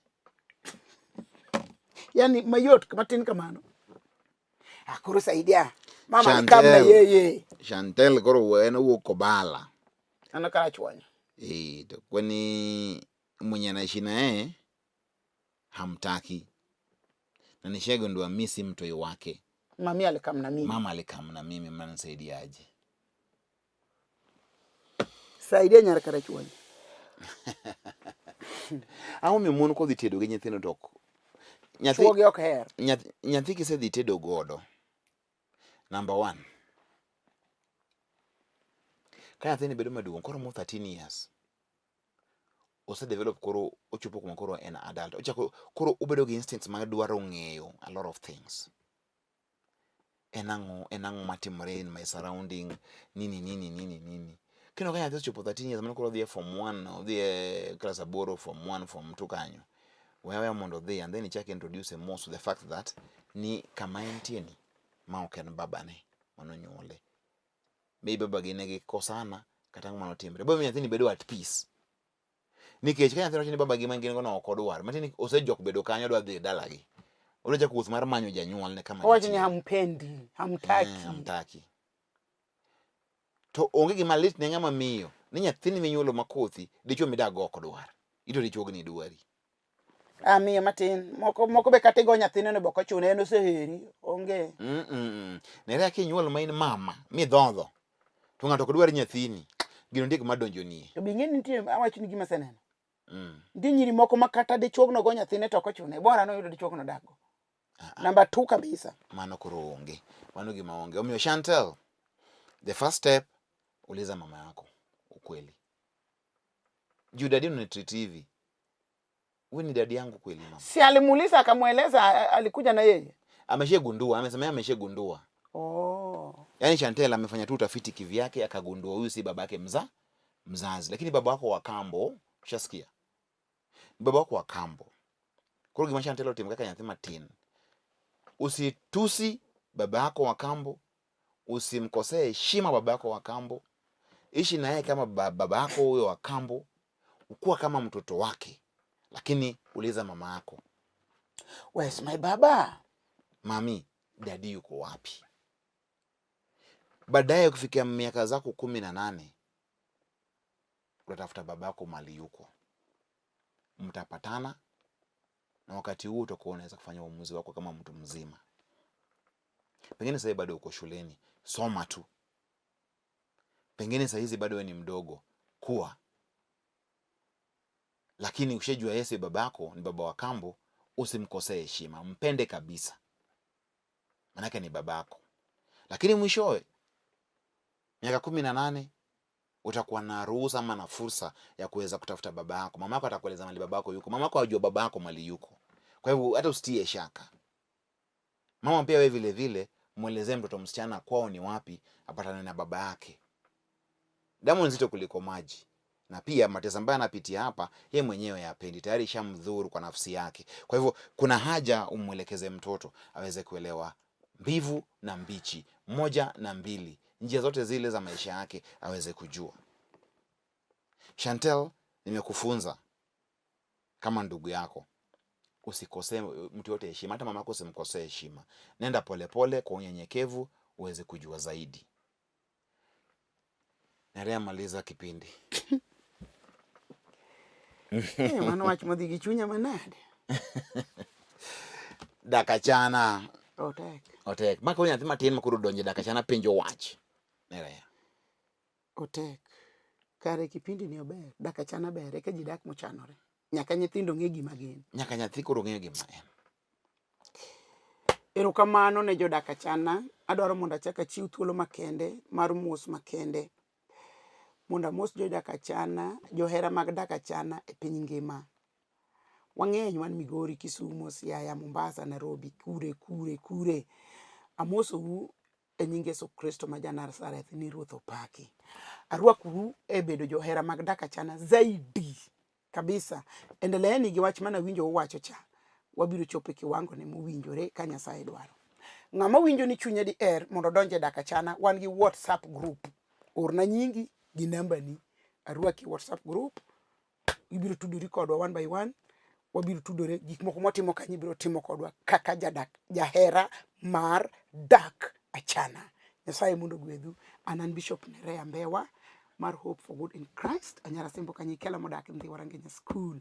Yani mayot matin kamano. Akoro saidia. Mama alikam na Chantel. yeye. Chantel koro en owuok Kobala. Ano karachuonyo. Eh, to kwani mwenye anaishi na yeye hamtaki na nishagundua mi si mtoi wake. Mami alikam na mimi. Mama alikam na mimi, mnanisaidiaje? Saidia nyar karachuonyo. Ang'o miyo mon kodhi tedo gi nyithindo to ok nyathi Chuogi ok her. nyathi kisedhi tedo godo number one, ka nyathini bedo maduong' koro mo 13 years ose develop koro ochopo kuma koro en adult, ochako koro obedo gi instincts mag dwaro ng'eyo a lot of things. En ang'o en ang'o matimore in my surrounding nini nini nini nini. Kendo ka nyathi osechopo 13 years mano koro odhi e form 1 odhi e klas aboro form 1 form 2 kanyo, we aweya mondo odhi and then ichak introduce more to the fact that ni kama entie ni ma ok en babane manonyuole. Maybe babagi ne gikosana kata ang'o manotimre. Bo miyo nyathini bedo at peace. Nikech ka nyathini wacho ni babagi ma gin go no ok odwar, matiende ni osejok bedo kanyo odwa dhi dalagi. Odwa chako wuoth mar manyo janyuolne kama Owacho ni nitie. hampendi, hamtaki. Hamtaki. To onge gima lit ne ng'ama miyo ni nyathini minyuolo makothi dichuo midak go ok dwar. Ito dichuogni dwari. Ah, miyo matin. Moko moko be kata igo nyathine no be ok ochune, en oseheri. Onge. Nere kinyuol ma in mama midhodho to ng'ato ok dwar nyathini. Gino nitie gima donjonie. To be ing'e ni nitie awacho ni gima aseneno. Nitie nyiri moko ma kata dichuogno go nyathine to ok ochune. Bora noyudo dichuogno dak go. Namba 2 kabisa. Mano koro onge. Mano gima onge. Omiyo Chantel, the first step, uliza mama yako ukweli. Juu dadi unanitreat hivi. Wewe ni dadi yangu kweli mama? Si alimuuliza akamweleza, alikuja na yeye. Ameshagundua, amesema yeye ameshagundua. Oh. Yaani Chantel amefanya tu utafiti kivyake akagundua huyu si babake mzazi, lakini baba wako wa kambo, ushasikia? Baba wako wa kambo. Koro gima Chantel otimo kaka nyathi matin. Usitusi baba yako wa kambo, usimkosee heshima baba yako wa kambo. Ishi na yeye kama baba yako huyo wa kambo, ukuwa kama mtoto wake. Lakini uliza mama yako. Where's my baba? Mami, daddy yuko wapi? Baadaye kufikia miaka zako 18 utatafuta babako mali yuko. Mtapatana na wakati huo utakuwa unaweza kufanya uamuzi wako kama mtu mzima. Pengine sasa bado uko shuleni, soma tu. Pengine saa hizi bado wewe ni mdogo, kuwa. Lakini ukishajua Yesu babako ni baba wa kambo, usimkosee heshima, mpende kabisa. Manake ni babako. Lakini mwishowe miaka 18 utakuwa na ruhusa ama na fursa ya kuweza kutafuta baba yako. Mama yako atakueleza mali babako yuko. Mama yako hajua baba yako mali yuko. Kwa hivyo hata usitie shaka. Mama pia wewe vile vile muelezee mtoto msichana kwao ni wapi apatane na baba yake. Damu nzito kuliko maji. Na pia mateso ambayo anapitia hapa yeye mwenyewe hapendi, tayari ishamdhuru kwa nafsi yake. Kwa hivyo kuna haja umwelekeze mtoto aweze kuelewa mbivu na mbichi, 1 na 2, njia zote zile za maisha yake aweze kujua. Chantel, nimekufunza kama ndugu yako, usikosee mtu yote heshima, hata mamako usimkosee heshima. Nenda polepole kwa unyenyekevu uweze kujua zaidi. Nerea, maliza kipindi. Mano wach modhi gi chunya manade. Dakachana. Otek. Otek. Ma koro nyathi matin ma koro donje dakachana penjo wach. Nerea. Otek. Kare kipindi ni ober. Dakachana ber. Eka ji dak mochanore. Nyaka nyithindo ng'e gima gin. Nyaka nyathi koro ng'eyo gima en. Erokamano ne jodakachana. Adwaro mondo achak achiw thuolo makende mar mos makende. Mondo amos jodakachana, johera mag dakachana e piny ngima. Wang'eny wan Migori, Kisumu, Siaya, Mombasa, Nairobi, kure, kure, kure. Amosou E nying Yesu Kristo ma ja-Nazareth ni Ruoth opaki. Arwakou e bedo johera mag dak achana zaidi kabisa. Endeleeni gi wach mane awinjo uwacho cha. Wabiro chopo e kiwango ne mowinjore ka Nyasaye dwaro. Ng'ama winjo ni chunye diher mondo odonj e dak achana, wan gi WhatsApp group. Orna nyingi gi nambani, arwaki e WhatsApp group. Ibiro tudori kodwa one by one, wabiro tudore gik moko mwatimo kanyo ibiro timo kodwa kaka jadak jahera mar dak achana. Nyasaye mondo ogwedhu. An an Bishop Nerea Mbewa mar Hope for Good in Christ, Anyara Sembo Kanyikela modak Ndhiwa Rangenya School.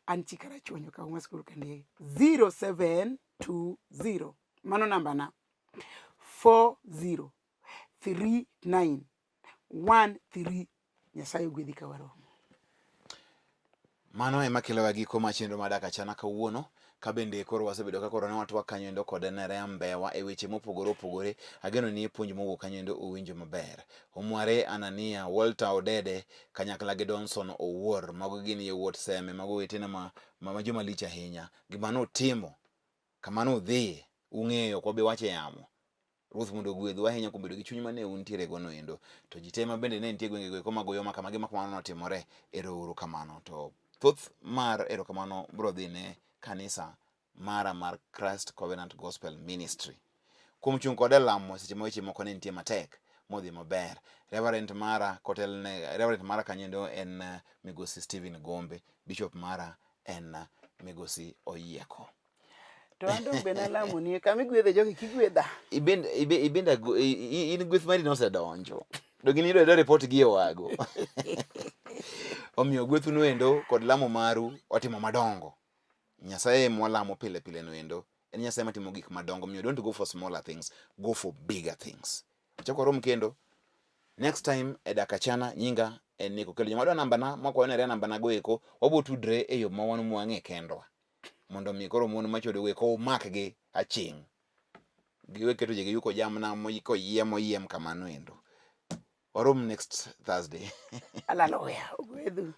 An chi Karachuonyo Kauma School Kandege 0720 mano nambana 40 39 13 Nyasaye ogwedhi ka waromo. Mano ema kelowa giko mar chenro mar Dak Achana kawuono. Ka bende koro wasebedo ka koro ne watwak kanyo endo kod Nerea Mbewa e weche mopogore opogore. Ageno ni puonj mowuok kanyo endo uwinjo maber. Omware Anania, Walter Odede, kanyakla gi Donson Owuor, mago gin yawuot Seme, mago owetena ma, ma, ma joma lich ahinya. Gima nutimo, kama nudhiye, ung'eyo, ok wabi wacho e yamo. Ruoth mondo ogwedhu ahinya kuom bedo gi chuny mane untiere go noendo. To ji te ma bende ne nitie gwenge go eko mag Uyoma kama gima kamano notimore, ero uru kamano. To thoth mar erokamano biro dhi ne kanisa mara mar Christ Covenant Gospel Ministry kuom chung' kode lamo seche ma weche moko ne nitie matek modhi maber. Reverend mara kotelne Reverend mara kanyo endo en Migosi Stephen Gombe, Bishop mara en Migosi Oyieko. To an dong' be nalamoni e kama igwedhe jogi kigwedha. Ibende ibende in gweth mari nosedonjo. Donge in iyudo report gi e wago. Omiyo gwethu noendo kod lamo maru otimo madongo. Nyasaye mwalamo pile pile noendo en Nyasaye matimo gik madongo. Omiyo don't go for smaller things, go for bigger things. Wachak warom kendo next time e Dak Achana. Nyinga en Nico Kelo. Joma dwa nambana mokwayo nere nambana go eko wabo tudre e yo ma wan mwang'e kendwa. Mondo mi koro mon machodo go eko umakgi aching'. Giwe keto ji giyuko jamna koyiem oyiem kamano endo. Warom next Thursday. Hallelujah. Ogwedhu.